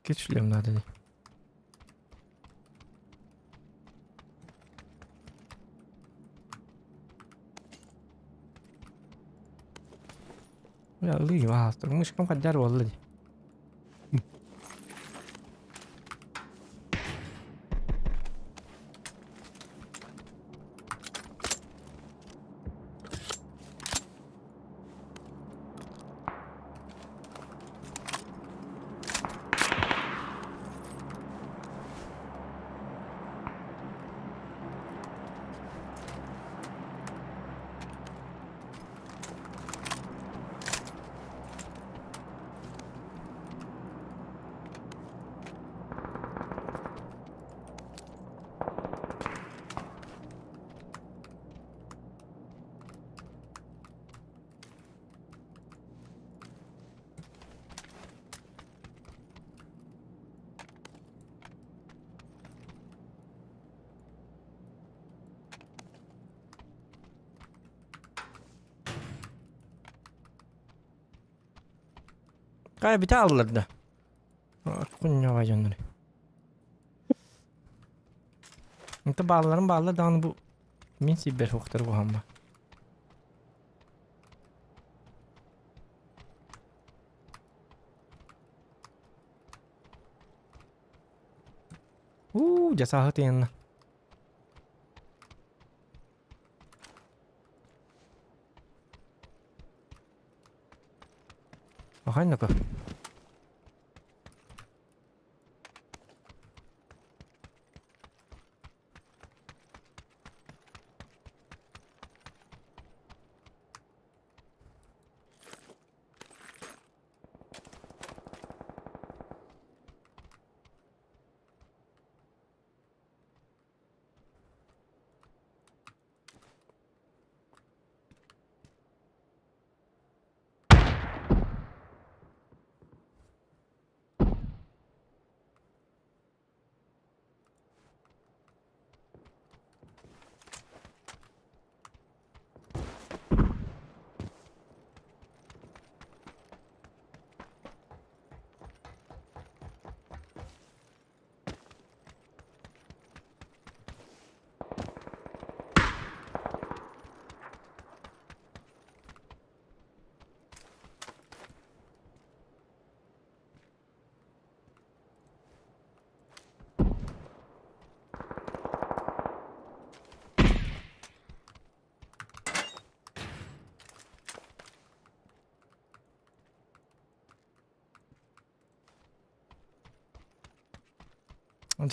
Кичлем надо. Я лыйва, мышкам хаддар буолла дии. Кай бите аллар да. Кунньаҕа дьоннор. Инте баалларын бааллар даҕаны бу мин сибэр хуктар буһамма. Уу, дьэ сааһы тыйанна. Ахай ну-ка.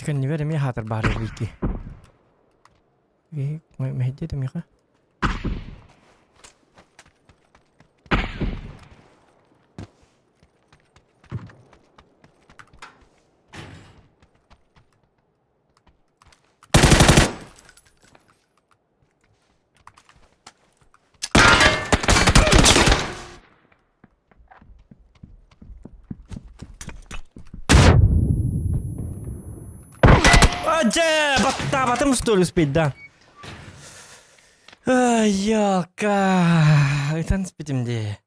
Кэннибэр эмиэ хаатар баар эбики. Мэһэйдиэ да миэхэ. Дьэ, баттаабатым что ли успеть, Ай, ёлка. Ытан спитим дии.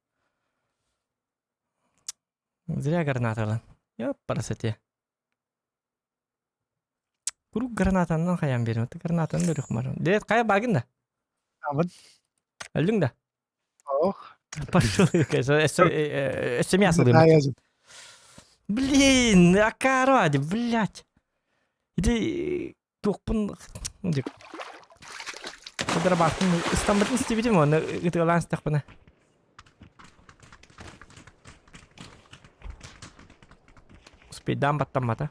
Зря граната ылан. Ёппарасате. Куруук гранатанан хайаан биэрим. Гранатаны бөрүөх барым. Дед, хайа баагын да? Абын. Өллүҥ да? Ох. Пошел. Өссө мясо дым. Блин, акаради, блядь. Иди туохпун Кыдырабаатын ыстаммытын истибитим уонна ытыалаан истэхпинэ. Успейдаан баттаммата.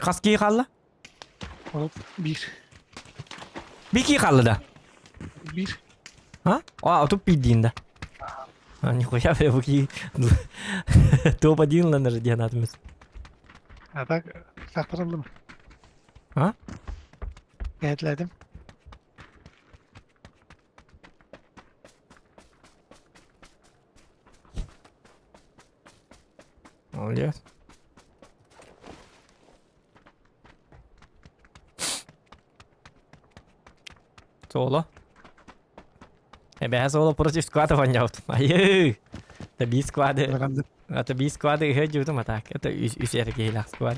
Хас киһи хаалла? Ол биир. Биир киһи хаалла да? Биир. А? А, отут биирдиин да. А, нихуя бля, бу киһи топ-1 ланар диэн атымыз. А так сахтарыллым. А? Кэһэтилээтим. Молодец. Соло. Эбэһэ соло против склада вонняут. Айыы! Это склады. Это би склады ыһа а так. Это үс эр киһилээх склад.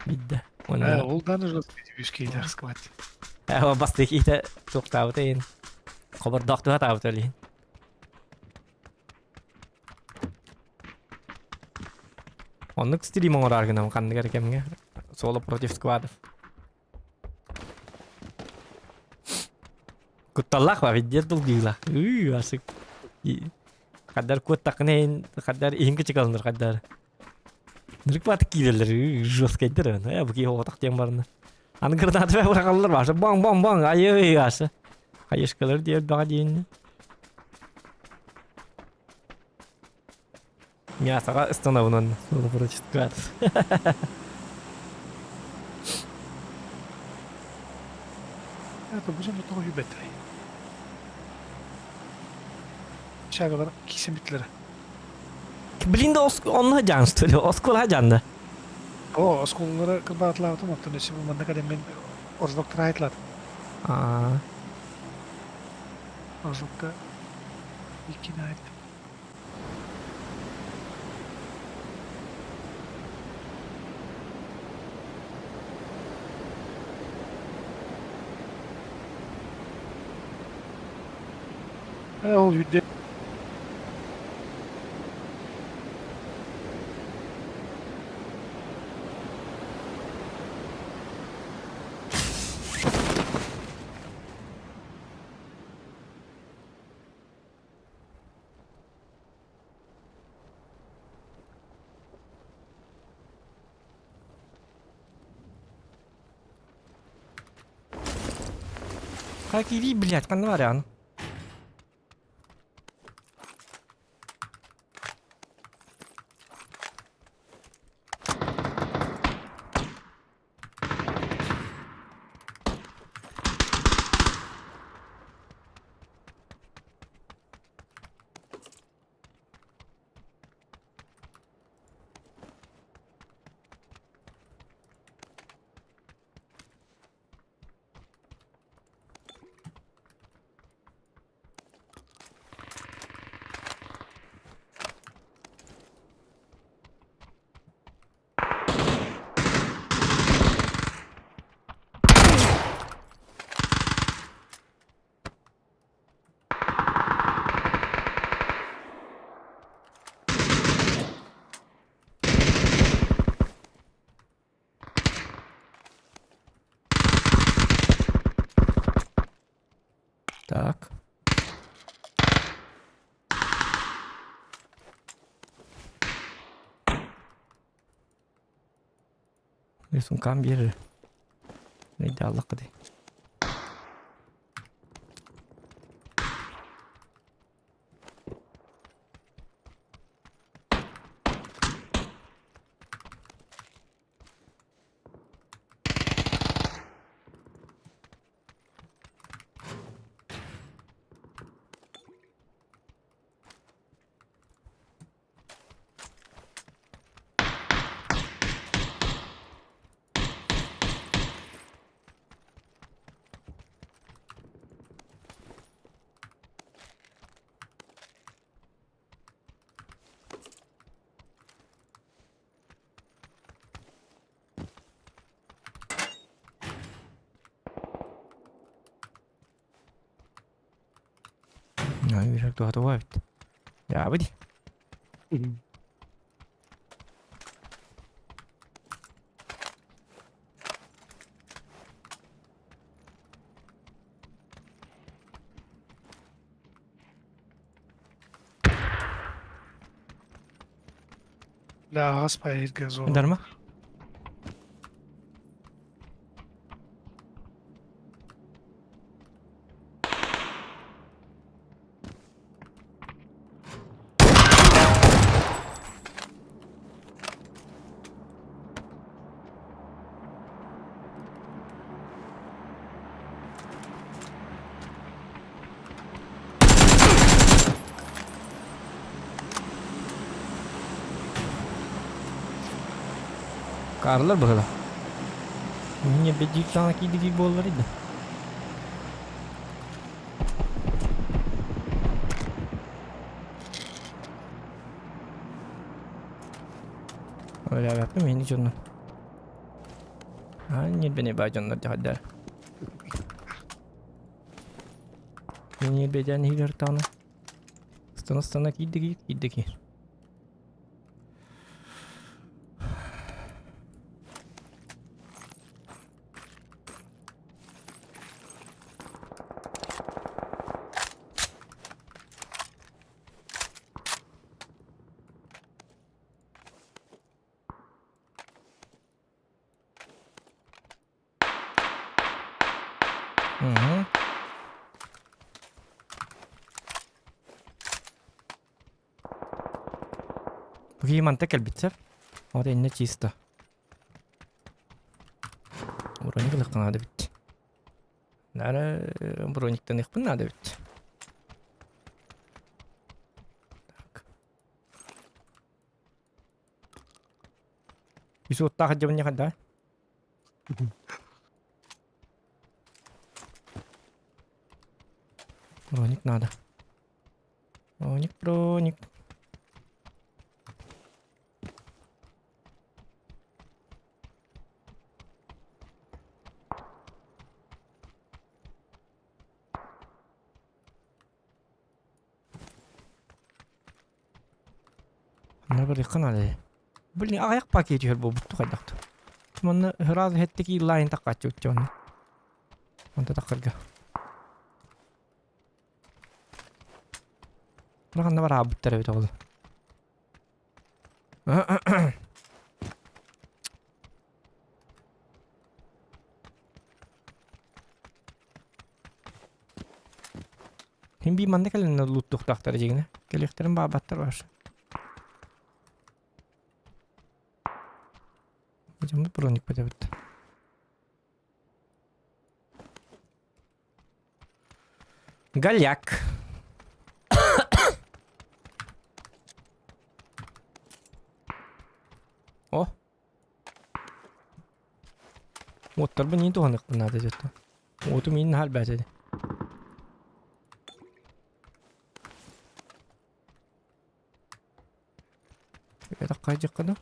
Бидде. Ол да нужно үс киһилээх склад. Э, бастык ите туктаабыта иин. Хобордоохтуха таабыта илин. Оннук стрим оҥороор гынам ханнык эрэ кэмҥэ. Соло против сквадов. Кутталлаах ба виддиэр долгуйуулаах. Ыы, асык. Хаддар куоттаххына иһин, хаддар иһин кычыкалыныр хаддар. Нырыкпаатык киирэллэр, ыы, жесткайдар. Э, бу киһи оҕотох диэн барна. Аны граната быраҕаллар баша баҥ баҥ баҥ айыы аша. Хайышкалар диэн баҕа диэн. Мясоҕа ыстанабын суолу прочитка. Это бу дьон тоҕо үбэтэй? Общагалар киирсэн бүттүлэр. Блин да онно сылдьаҕын что ли? Оскуола сылдьаҕын да? Оо, оскуолалары кырбаатылаабытым, оттон өссө бу манна кэлэммин Озлоктара айтылаатым. Аа. Озлокка иккини айттым. Ээ, ол үрдэ Как иди, блядь, ханна барыаҕын? Так. Сумкам биэрэр. Идеаллах дии. Үөрэх туһата эбит. Дьаабы дии. Бля, аҕас поездка зона. Дарма? Карлар быһыла. Не бедик саҥа киирдик буоллар иди. Өлөөбөппүн мини дьонно. Аа, ньирбэни баа дьоннор дьаһайдар. Ньирбэдэн иһигэр таҕына. Ыстана-ыстана киирдэ киир, киирдэ киир. Угу. Бу манта кэлбит сөп. Вот иннэ чисто. Броник ылыахха наада эбит. Наара брониктаныахпын наада эбит. Үс уоттаах дьабынньа да? Броник надо. Броник, броник. Манна барыахха наада ээ. Блин, аҕыйах пакет түһэр буолбут хайдах да. Манна сразу хэттик ииллаайын таккааччы учча онно. Онто таккарга. Ханна бараабыттар эбит ол. Мин биир манна кэлэннэ лууттуохтаахтар дьиҥинэ. Кэлиэхтэрин баабаттар баар. Дьоммут броникпыт эбит. Голяк. О! Уоттарбын иин туһаныахпын наада дьэ. Уотум иин наһаа элбээтэ дии. Это хайдьахха да?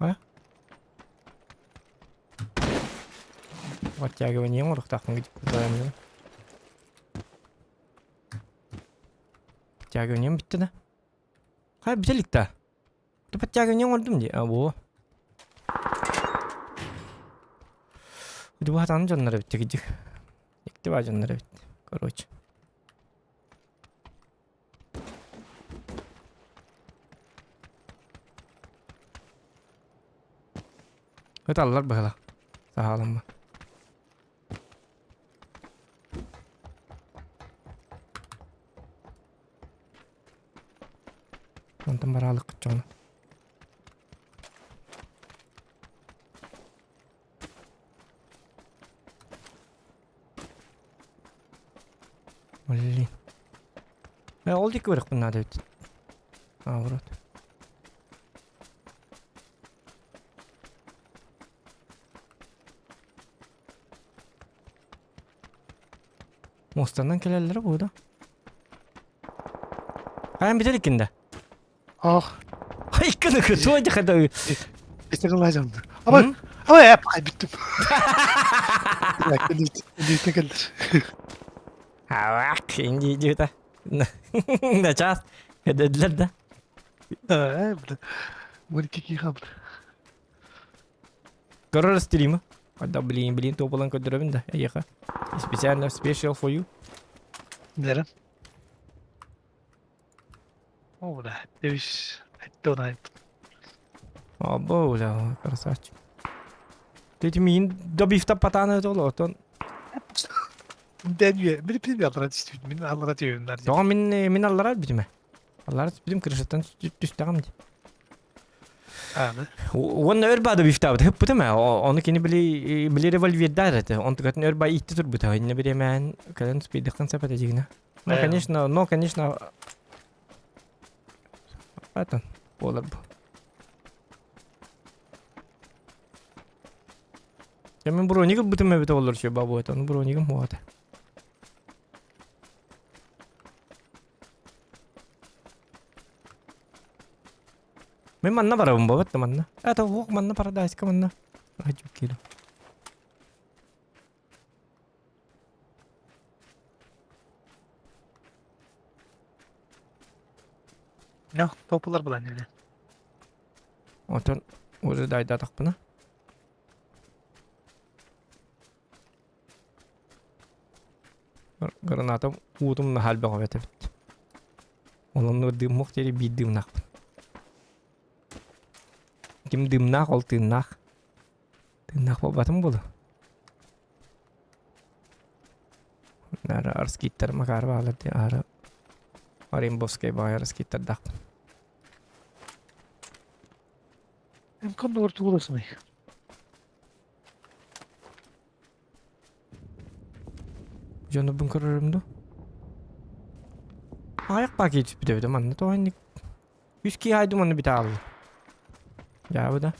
А? Оттягивание оҥоруохтаахпын Подтягиванием бүттэ да? Хай бүтэ илик да? Подтягивание оҥордум дии. А, во. Дубатан дьоннор эбит кидик. Икти ба дьоннор эбит. Короче. Ыталлар быһыла. Саһааламма. Онтон бараалык дьоно. Блин. Э, ол диэки барыахпын наада эбит. А, вот. Муостанан кэлэллэрэ буо да? Хайан бүтэр иккин да? Ах. Иккин туой дихада. Итин Абай, абай, ай бүттүм. Илиитин кэлдир. Авак, инди диэта. Начаас. Эдэдлер да. Да, бля. Мурики хабр. Көрөр стримы. Да, блин, блин, туопалан көрдөрөбүн да, эйиэхэ. Специально special for you. Нэрэ. О, бля, девиш. Айтты Або, бля, красавчик. Ты миин добивта патаны толо, отон. Ден үе, мин пин аллара түстүм, мин аллара түһүмнэр. Тоҕо мин мин аллара бүтүмэ. Аллара түспүтүм крышаттан түстэҕим дии. Аны. Уонна өр баада бифтаабыт хыппытым ээ. Ону кини били били револьвердар этэ. Онтукатын өр ба иитти турбута. Инне бириэмээн кэлэн спидыххын сөп этэ дьигинэ. Ну, конечно, но, конечно, это буолар бу. Я мен броник ылбытым эбит олор че бабу это, ну броникым хуата. Мин манна барабын буолбат да манна. Это уох манна парадайска манна. Хочу киирэ. No, топулар булан эле. Онтон уже дайдатахпына. Гранатам уутум наһаа элбэх эбит эбит. Онон дыыммах диэри биир дыымнаахпын. Ким дыымнаах, ол тыыннаах. Тыыннаах буолбатым буолуо. Наара арскиттар макаар баалар дии аара Оренбургскай баҕайы арскиттардаахпын. Эм коннугар тугуласыный? Дьонубун көрөрүм дуу? Аҕыйах баа киһи түспүт эбит манна тоҕо инник үс киһи айдым онно бүтэ хаалла. Дьаабы да.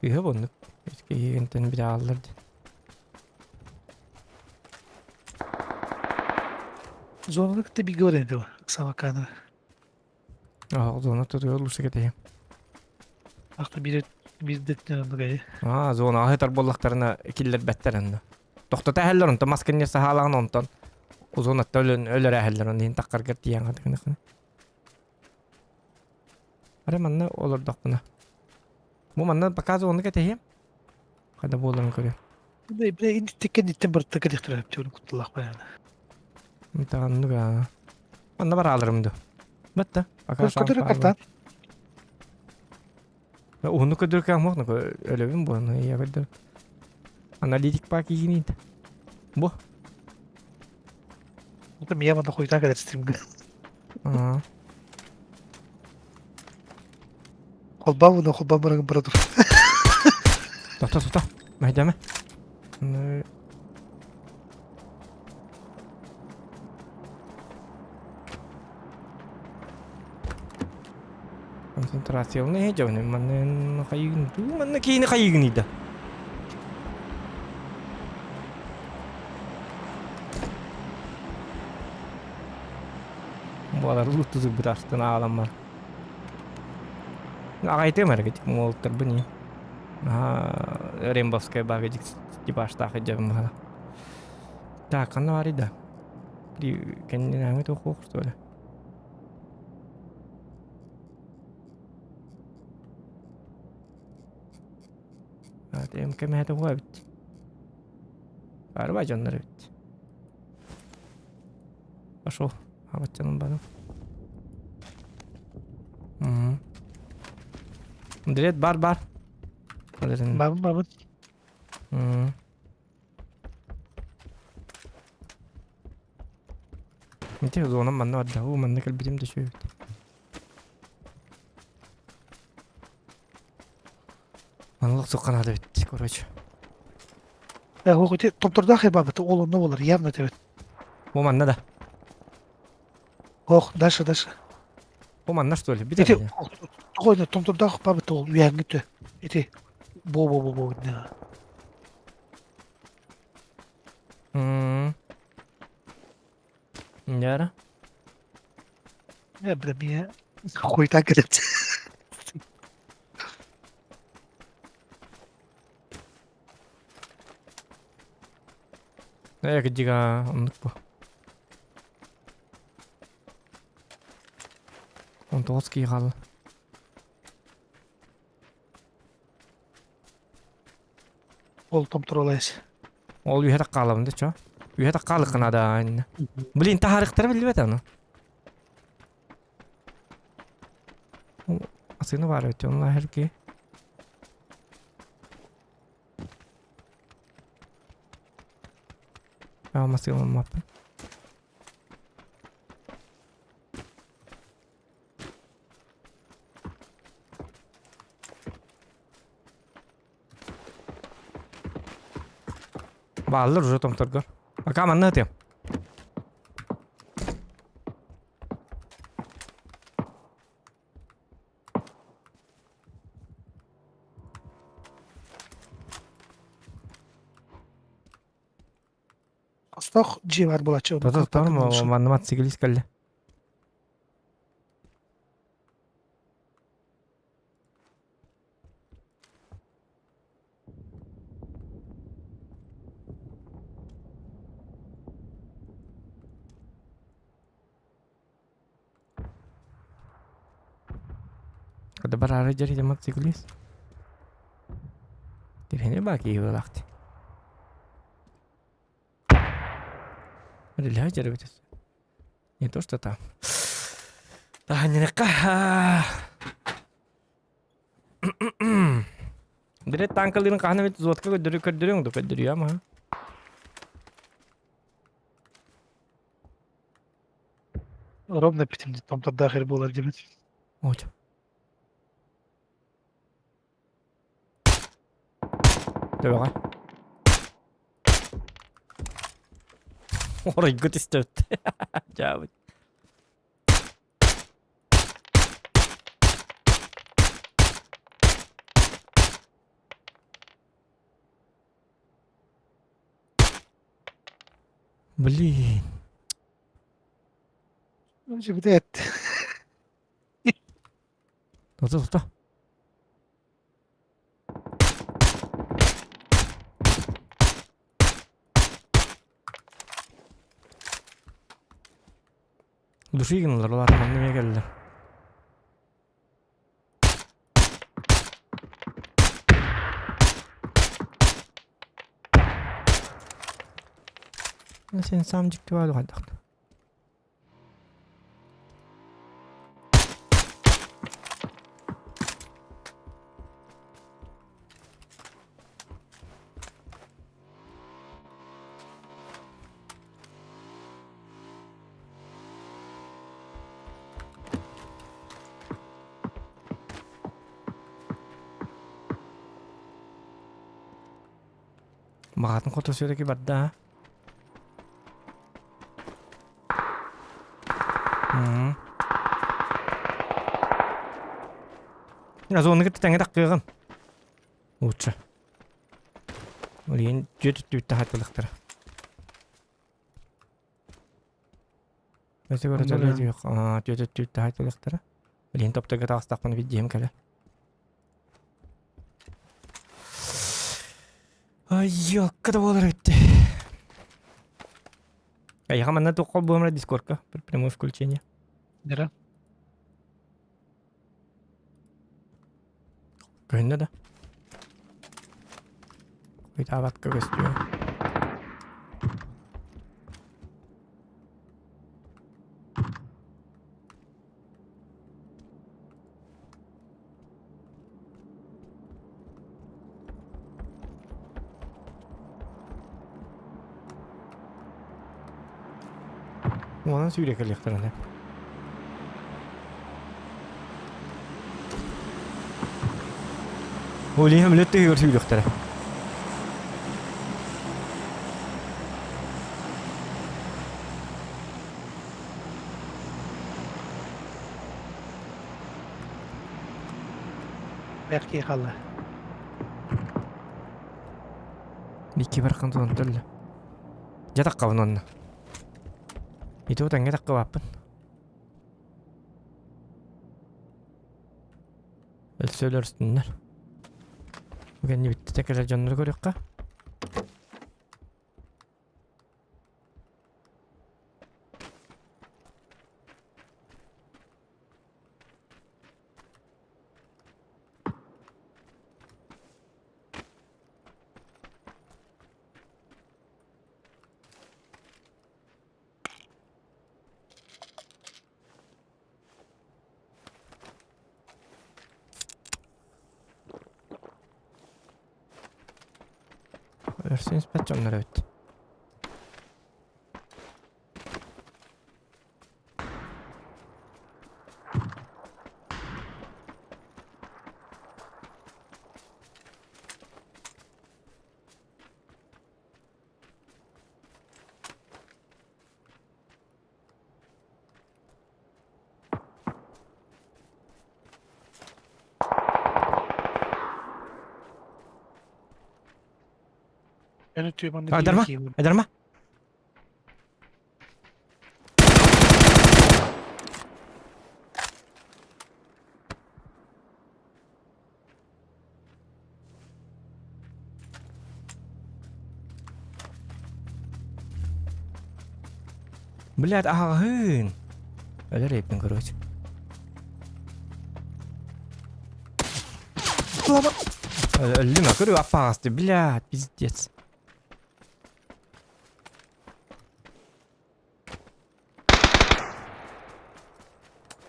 Сыыһа оннук. Үс киһи интэн бүтэ хааллар дии. Зонаны кытта бииргэ баран этэ Савакана. Аа, зона тутуйар лучше кэтэһиэм. Ахта биир биирдэтинэн оннук эйэ. Аа, зонаҕа сытар буоллахтарына киллэрбэттэр онно. Тохтото эһэллэр онтон мас кэннигэр саһаалаҕын онтон узонатта өлөн өлөрө эһэллэр онно иһин таххаргар тиийэн хатыгыныхына. Арай манна олордохпуна. Бу манна пока зону кэтэһиэм. Хада буоларын көрүөм. Бля, бля, инниттэн барыта кэлиэхтэрэ сөптөөх кутталаах баяна. Оннук аа. Манна барааларым ду. Батта. Пока Көтөрө картан. Уһуннук көдөрө каамох өлөбүн буолан я көрдөр. Аналитик пак игинит. Бу. Это меня манна хуйта кэлэр стримга. Аа. Холбаа буна холбаа баран бара тур. Тоқта, тоқта. Мәйдәме? Концентрациялны дьону манна хайыгын туу манна киини хайыгын ида. Буолар луттузук бытарстын ааламмар. Аҕайтыам эрэ уолаттарбын ии. Наһаа Рембовскай баага типажтаах дьабым баһала. Так, ханна баарый да? Кэннинээҥи туох что ли? АТМ кэмэһэ туох эбит? Арба дьоннор эбит. Пошел. Абатчанын барым. Дред бар бар. Бабын бабын. Ити зона манна барда. Уу манна кэлбитим да үчүгэй эбит. Маннык сукка наада эбит, короче. Э, ити томтордоох бабыт ол онно болар явно эбит. Бу манна да. Ох, дальше, дальше. Бу манна что ли? Ити тоҕо томтордоох бабыт ол үйээҥҥи тө. Ити бо бо бо бо Яра. Э, бля, меня хуйта говорит. Э, кдига, оннук бу. 19 киһи хаалла. Ол томторолайс. Ол үһэ таккаалабын да чо. Үһэ таккаалыкка наада инна. Блин, таһаарыктара биллибэт аны. Асыны бар өтө онла herки. Алмасы алмаппын. Бааллар уже томторгор. Пока манна ытыам. Остох дьиэ баар буолааччы. Тотор манна мотоциклист кэллэ. Когда бараары дьэр мотоциклист. Тирхини баа киһи буолаахти. Релях дьэр Не то, что там. Таһанньыныкка. Билет танкаларын хаһан эмит взводка көрдөрү көрдөрүөҥ да көрдөрүөм а. Ровно питим томтордаах эр буолар дебит. Ой. Төбөҕө. Оройго түстүбүт. Дьаабыт. Блин. Бүтээт. Тото тото. Души гыналар олар манна эмиэ кэллэ. Сен сам дьикти баҕайы хайдах Баҕатын хоту все-таки барда а? Зоны кытта тэҥэ таххыаҕын. Лучше. Блин, түөт түөттэ хатылыктара. Өтө көрөтөлө түөт түөттэ хатылыктара. Блин, топтога таҕыстахпына виддиэм кэлэ. Ай, ёкка да буолар эбит. Эйиэхэ манна туох холбуом дискордка прямое включение. Нера. Көһүннэ да? Ыйтаабатка көстүө. Онон сүүрэ кэлиэхтэринэ. Ол иһин өлөт тыһыгар сүүрүөхтэрэ. Бэркии хаалла. Икки бархан туон төллө. Дьэ таххабын онно. Ити утаҥҥа таххыбаппын. Өлсө өлөрсүннэр. Бу кэнни бүттэ кэлэр дьоннору көрүөххэ. Өрсүн испэт дьоннор эбит. Эн өттүө манна Айдарма, биир киһи айдарма. Блядь, аҕаһыын. Өлөр эбиппин, короче. Өллүм, көрү аппаҕасты, блядь, пиздец.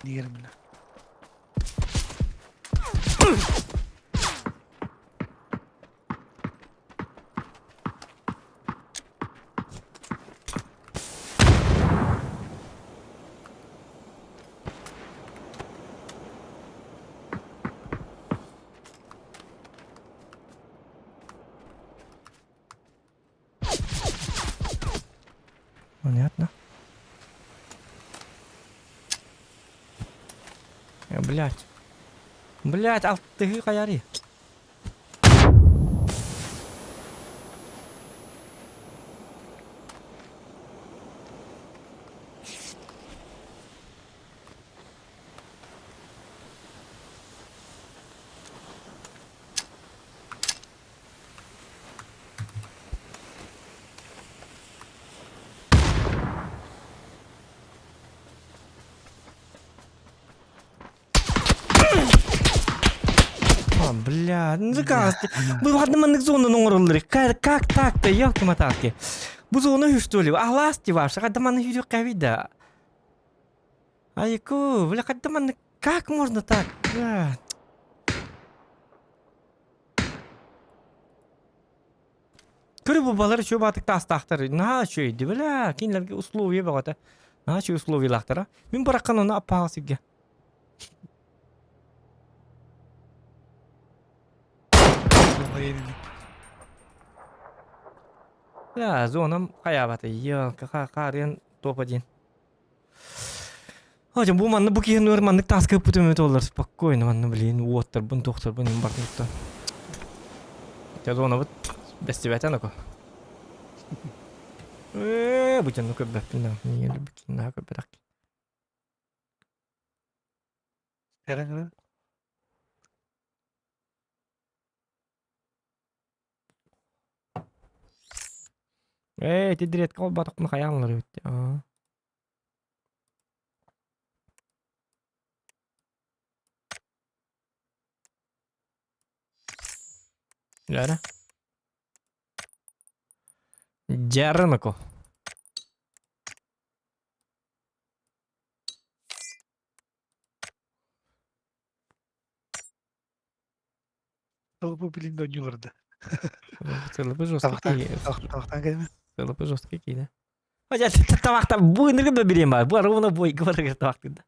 Диэрминэ. Понятно. Блять. Блять, алтыһыы хайарый? А, бля, ну как? Бу хадны маннык зонаны оҥороллор. Как, как так-то, елки-моталки. Бу зона үһү что ли? Алаас ти вообще, хадда маннык үүрүк кэбий да. Айку, бля, хадда маннык, как можно так? Бля. Көрү бу балар үчүгэй баатык таастаахтар наһаа үчүгэй бля кинилэргэ условия бөҕөтө наһаа үчүгэй условиялаахтара мин бараххан ону аппаҕа сиргэ Бля, зонам хайаабата елка хаарыан топа диэн Хотя бу манна бу киһи нур маннык тааска ыппытым өтө олар спокойно манна блин уоттарбын тохторбун им бартын Те зонабыт бэстибэтэн око. Ээ бу дьону көрбөппүн да миигин бикиннаа көрбөтөх. Эрэн Ээ ити диретка холботохпун хайаан ылар эбит. Аа. Дьэ Дьарыныко. Толпу билин да оонньуулар да. Сылыбы жесткий Табахтаан киинэ. табахтаан кэлимэ. Сылыбы жесткий киинэ. Хотя табахта бу ынырык да билиэн баар. Бу ровно бойга барыгар табахтыыр да.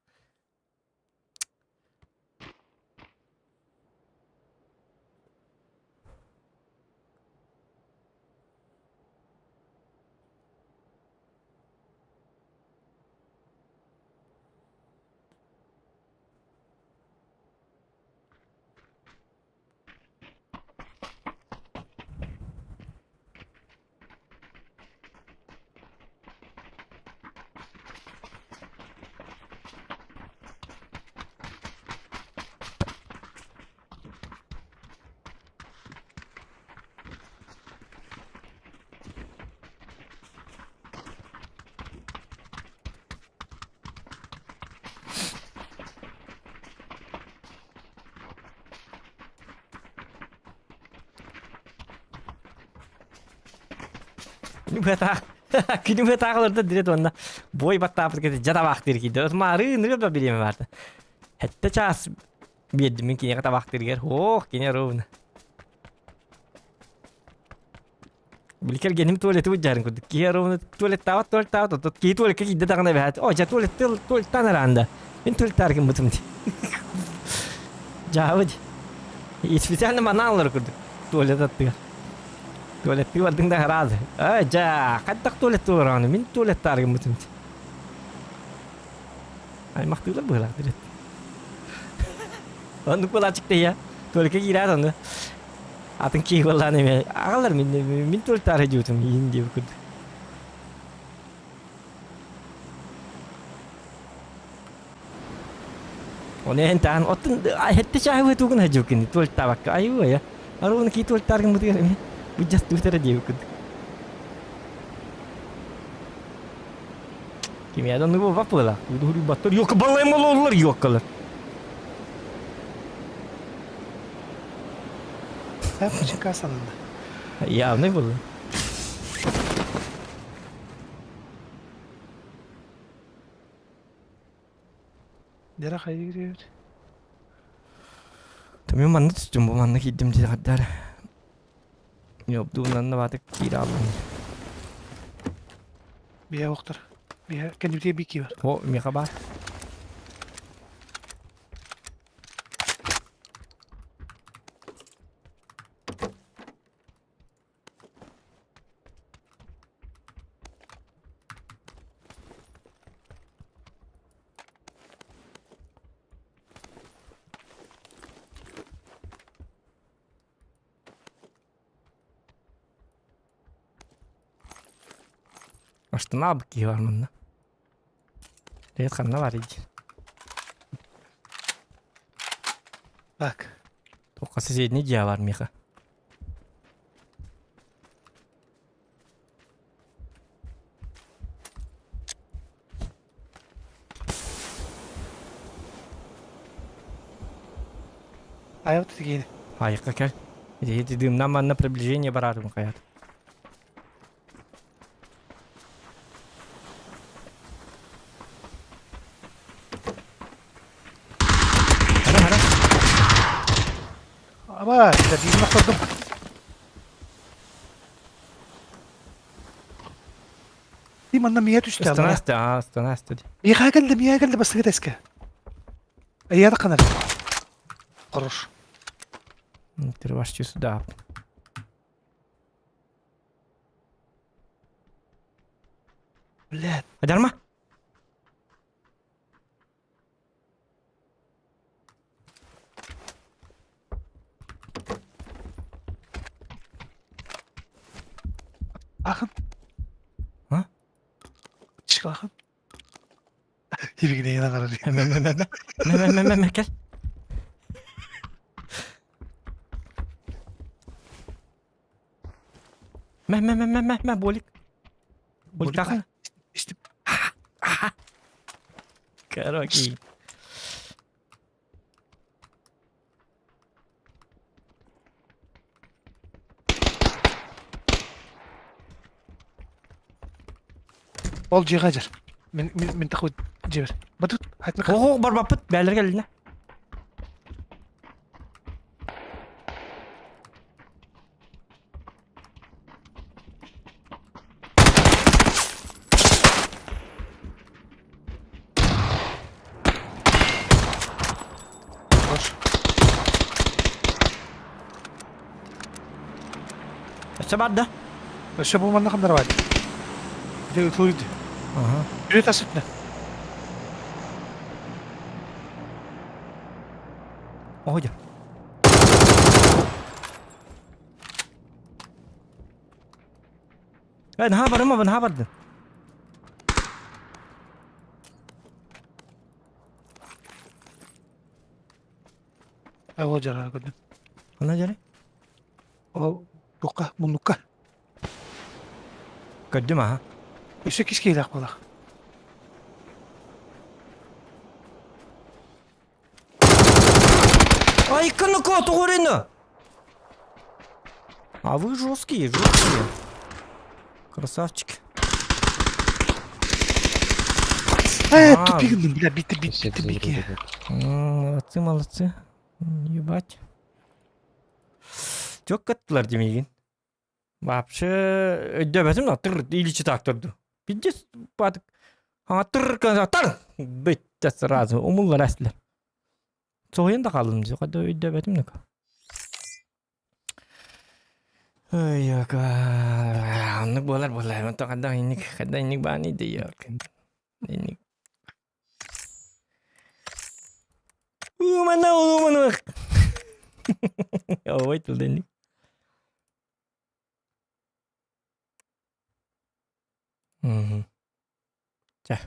Күнү Күнү тааҕыларда дирет уонна бой баттаапыт кэти дьа табаахтыыр киирдэ. Маары ынырык да бириэмэ баарда. Хэтте чаас биэрдим мин киниэхэ табаахтыырыгар. Ох, кини ровно. Били кэргэним туалеты быдьарын курдук. Киһи ровно туалеттаабат, туалеттаабат, оттон киһи туалекка киирдэ даҕаны эбээт. О, дьэ туалет туалеттаан араанда. Мин туалеттаар гыммытым дии. Дьаабы дии. И специально манааллар курдук туалет аттыгар. Туалеттыы бардыҥ да араады. Ай, дьэ, хайдах туалеттыы олороҕун? Мин туалеттаар гыммытым дии. Аймахтыылар быһыылаах диэт. Оннук буолааччык да Туалекка киирээт онно атын киһи буоллаан эмиэ аҕалар мин мин туалеттаары дьуутум иин диэбит курдук. Оны эн таан оттон хэтте чааһы тугун хажукин туалеттаабакка айуу Аруун кии туалеттааргын бытыгар эмиэ быдьастыбыт эрэ диэбит курдук. Кимиэдэ оннук буолбат буолла. Удуһуруйбаттар. Йокка балайым ололлар йоккалар. Чека сананна. Явный был. Дера хайыр. Мен манна түстүм, бу манна киирдим дии хаддар. Ёбдуунанна баатык киирэ аллым. Бия охтар. Бия кэннибитигэр бики бар. О, миэхэ баар. Астына киһи бар манна. Рейд ханна бар иди. Так. Тоққа соседний дьиэ бар миэхэ. Айабыт тигиини. Айыкка кэл. Ити дымнан манна приближение барарым хаят. Хара хара. Аба, биирин охтордум. Ти манна мия түстэ аллара. Ыстанасты, аа, ыстанасты. Миэхэ кэллэ, миэхэ кэллэ бастакы тэскэ. Эйиэхэ ханар. Хорош. Ты сюда. Блядь. Адарма? Ахын. А? Чик ахын. Хибигинэ янан арар. Мэ мэ мэ мэ. Мэ мэ мэ мэ мэ кэл. Мэ мэ мэ мэ мэ мэ болик. Болик тахын. Истип. Короче. Ол дьиэҕэ дьэр. Мин мин мин тахы дьиэбэр. Батут хайтмыка. Оҕо барбаппыт бээлэр кэллинэ. Хорош. Өссө бар да? Өссө бу манна ханнар бар. Дьэ ытылыйды. Ага. Үрүт асытна. Оҕо дьэ. Э, наһаа барыма, наһаа бардын. Ол дьара көрдүм. Ханна дьары? Ол туохха муннукка. Көрдүм аха. Өссө кис киһилээх буолах. Ай, кыныко, тоҕорину! А вы жесткие, жесткие. Красавчик. Э, А. тупигын, бля, бити бити Всех бики. загрузили. Молодцы, молодцы. Ебать. Çok kattılar демеген. Вообще, өйдөбөтүм да тыр иличи так турду. Пиздец, батык. А тыр тар битте сразу умуллар әслер. Соһуйан да хааллым дии, хада өйдөбөтүм да. Ой, оннук буолар буолар. Онтон ханна инник, ханна инник бааны дейок. Инник. Умана, умана. Ой, тыл инник. Мгм. Чэ.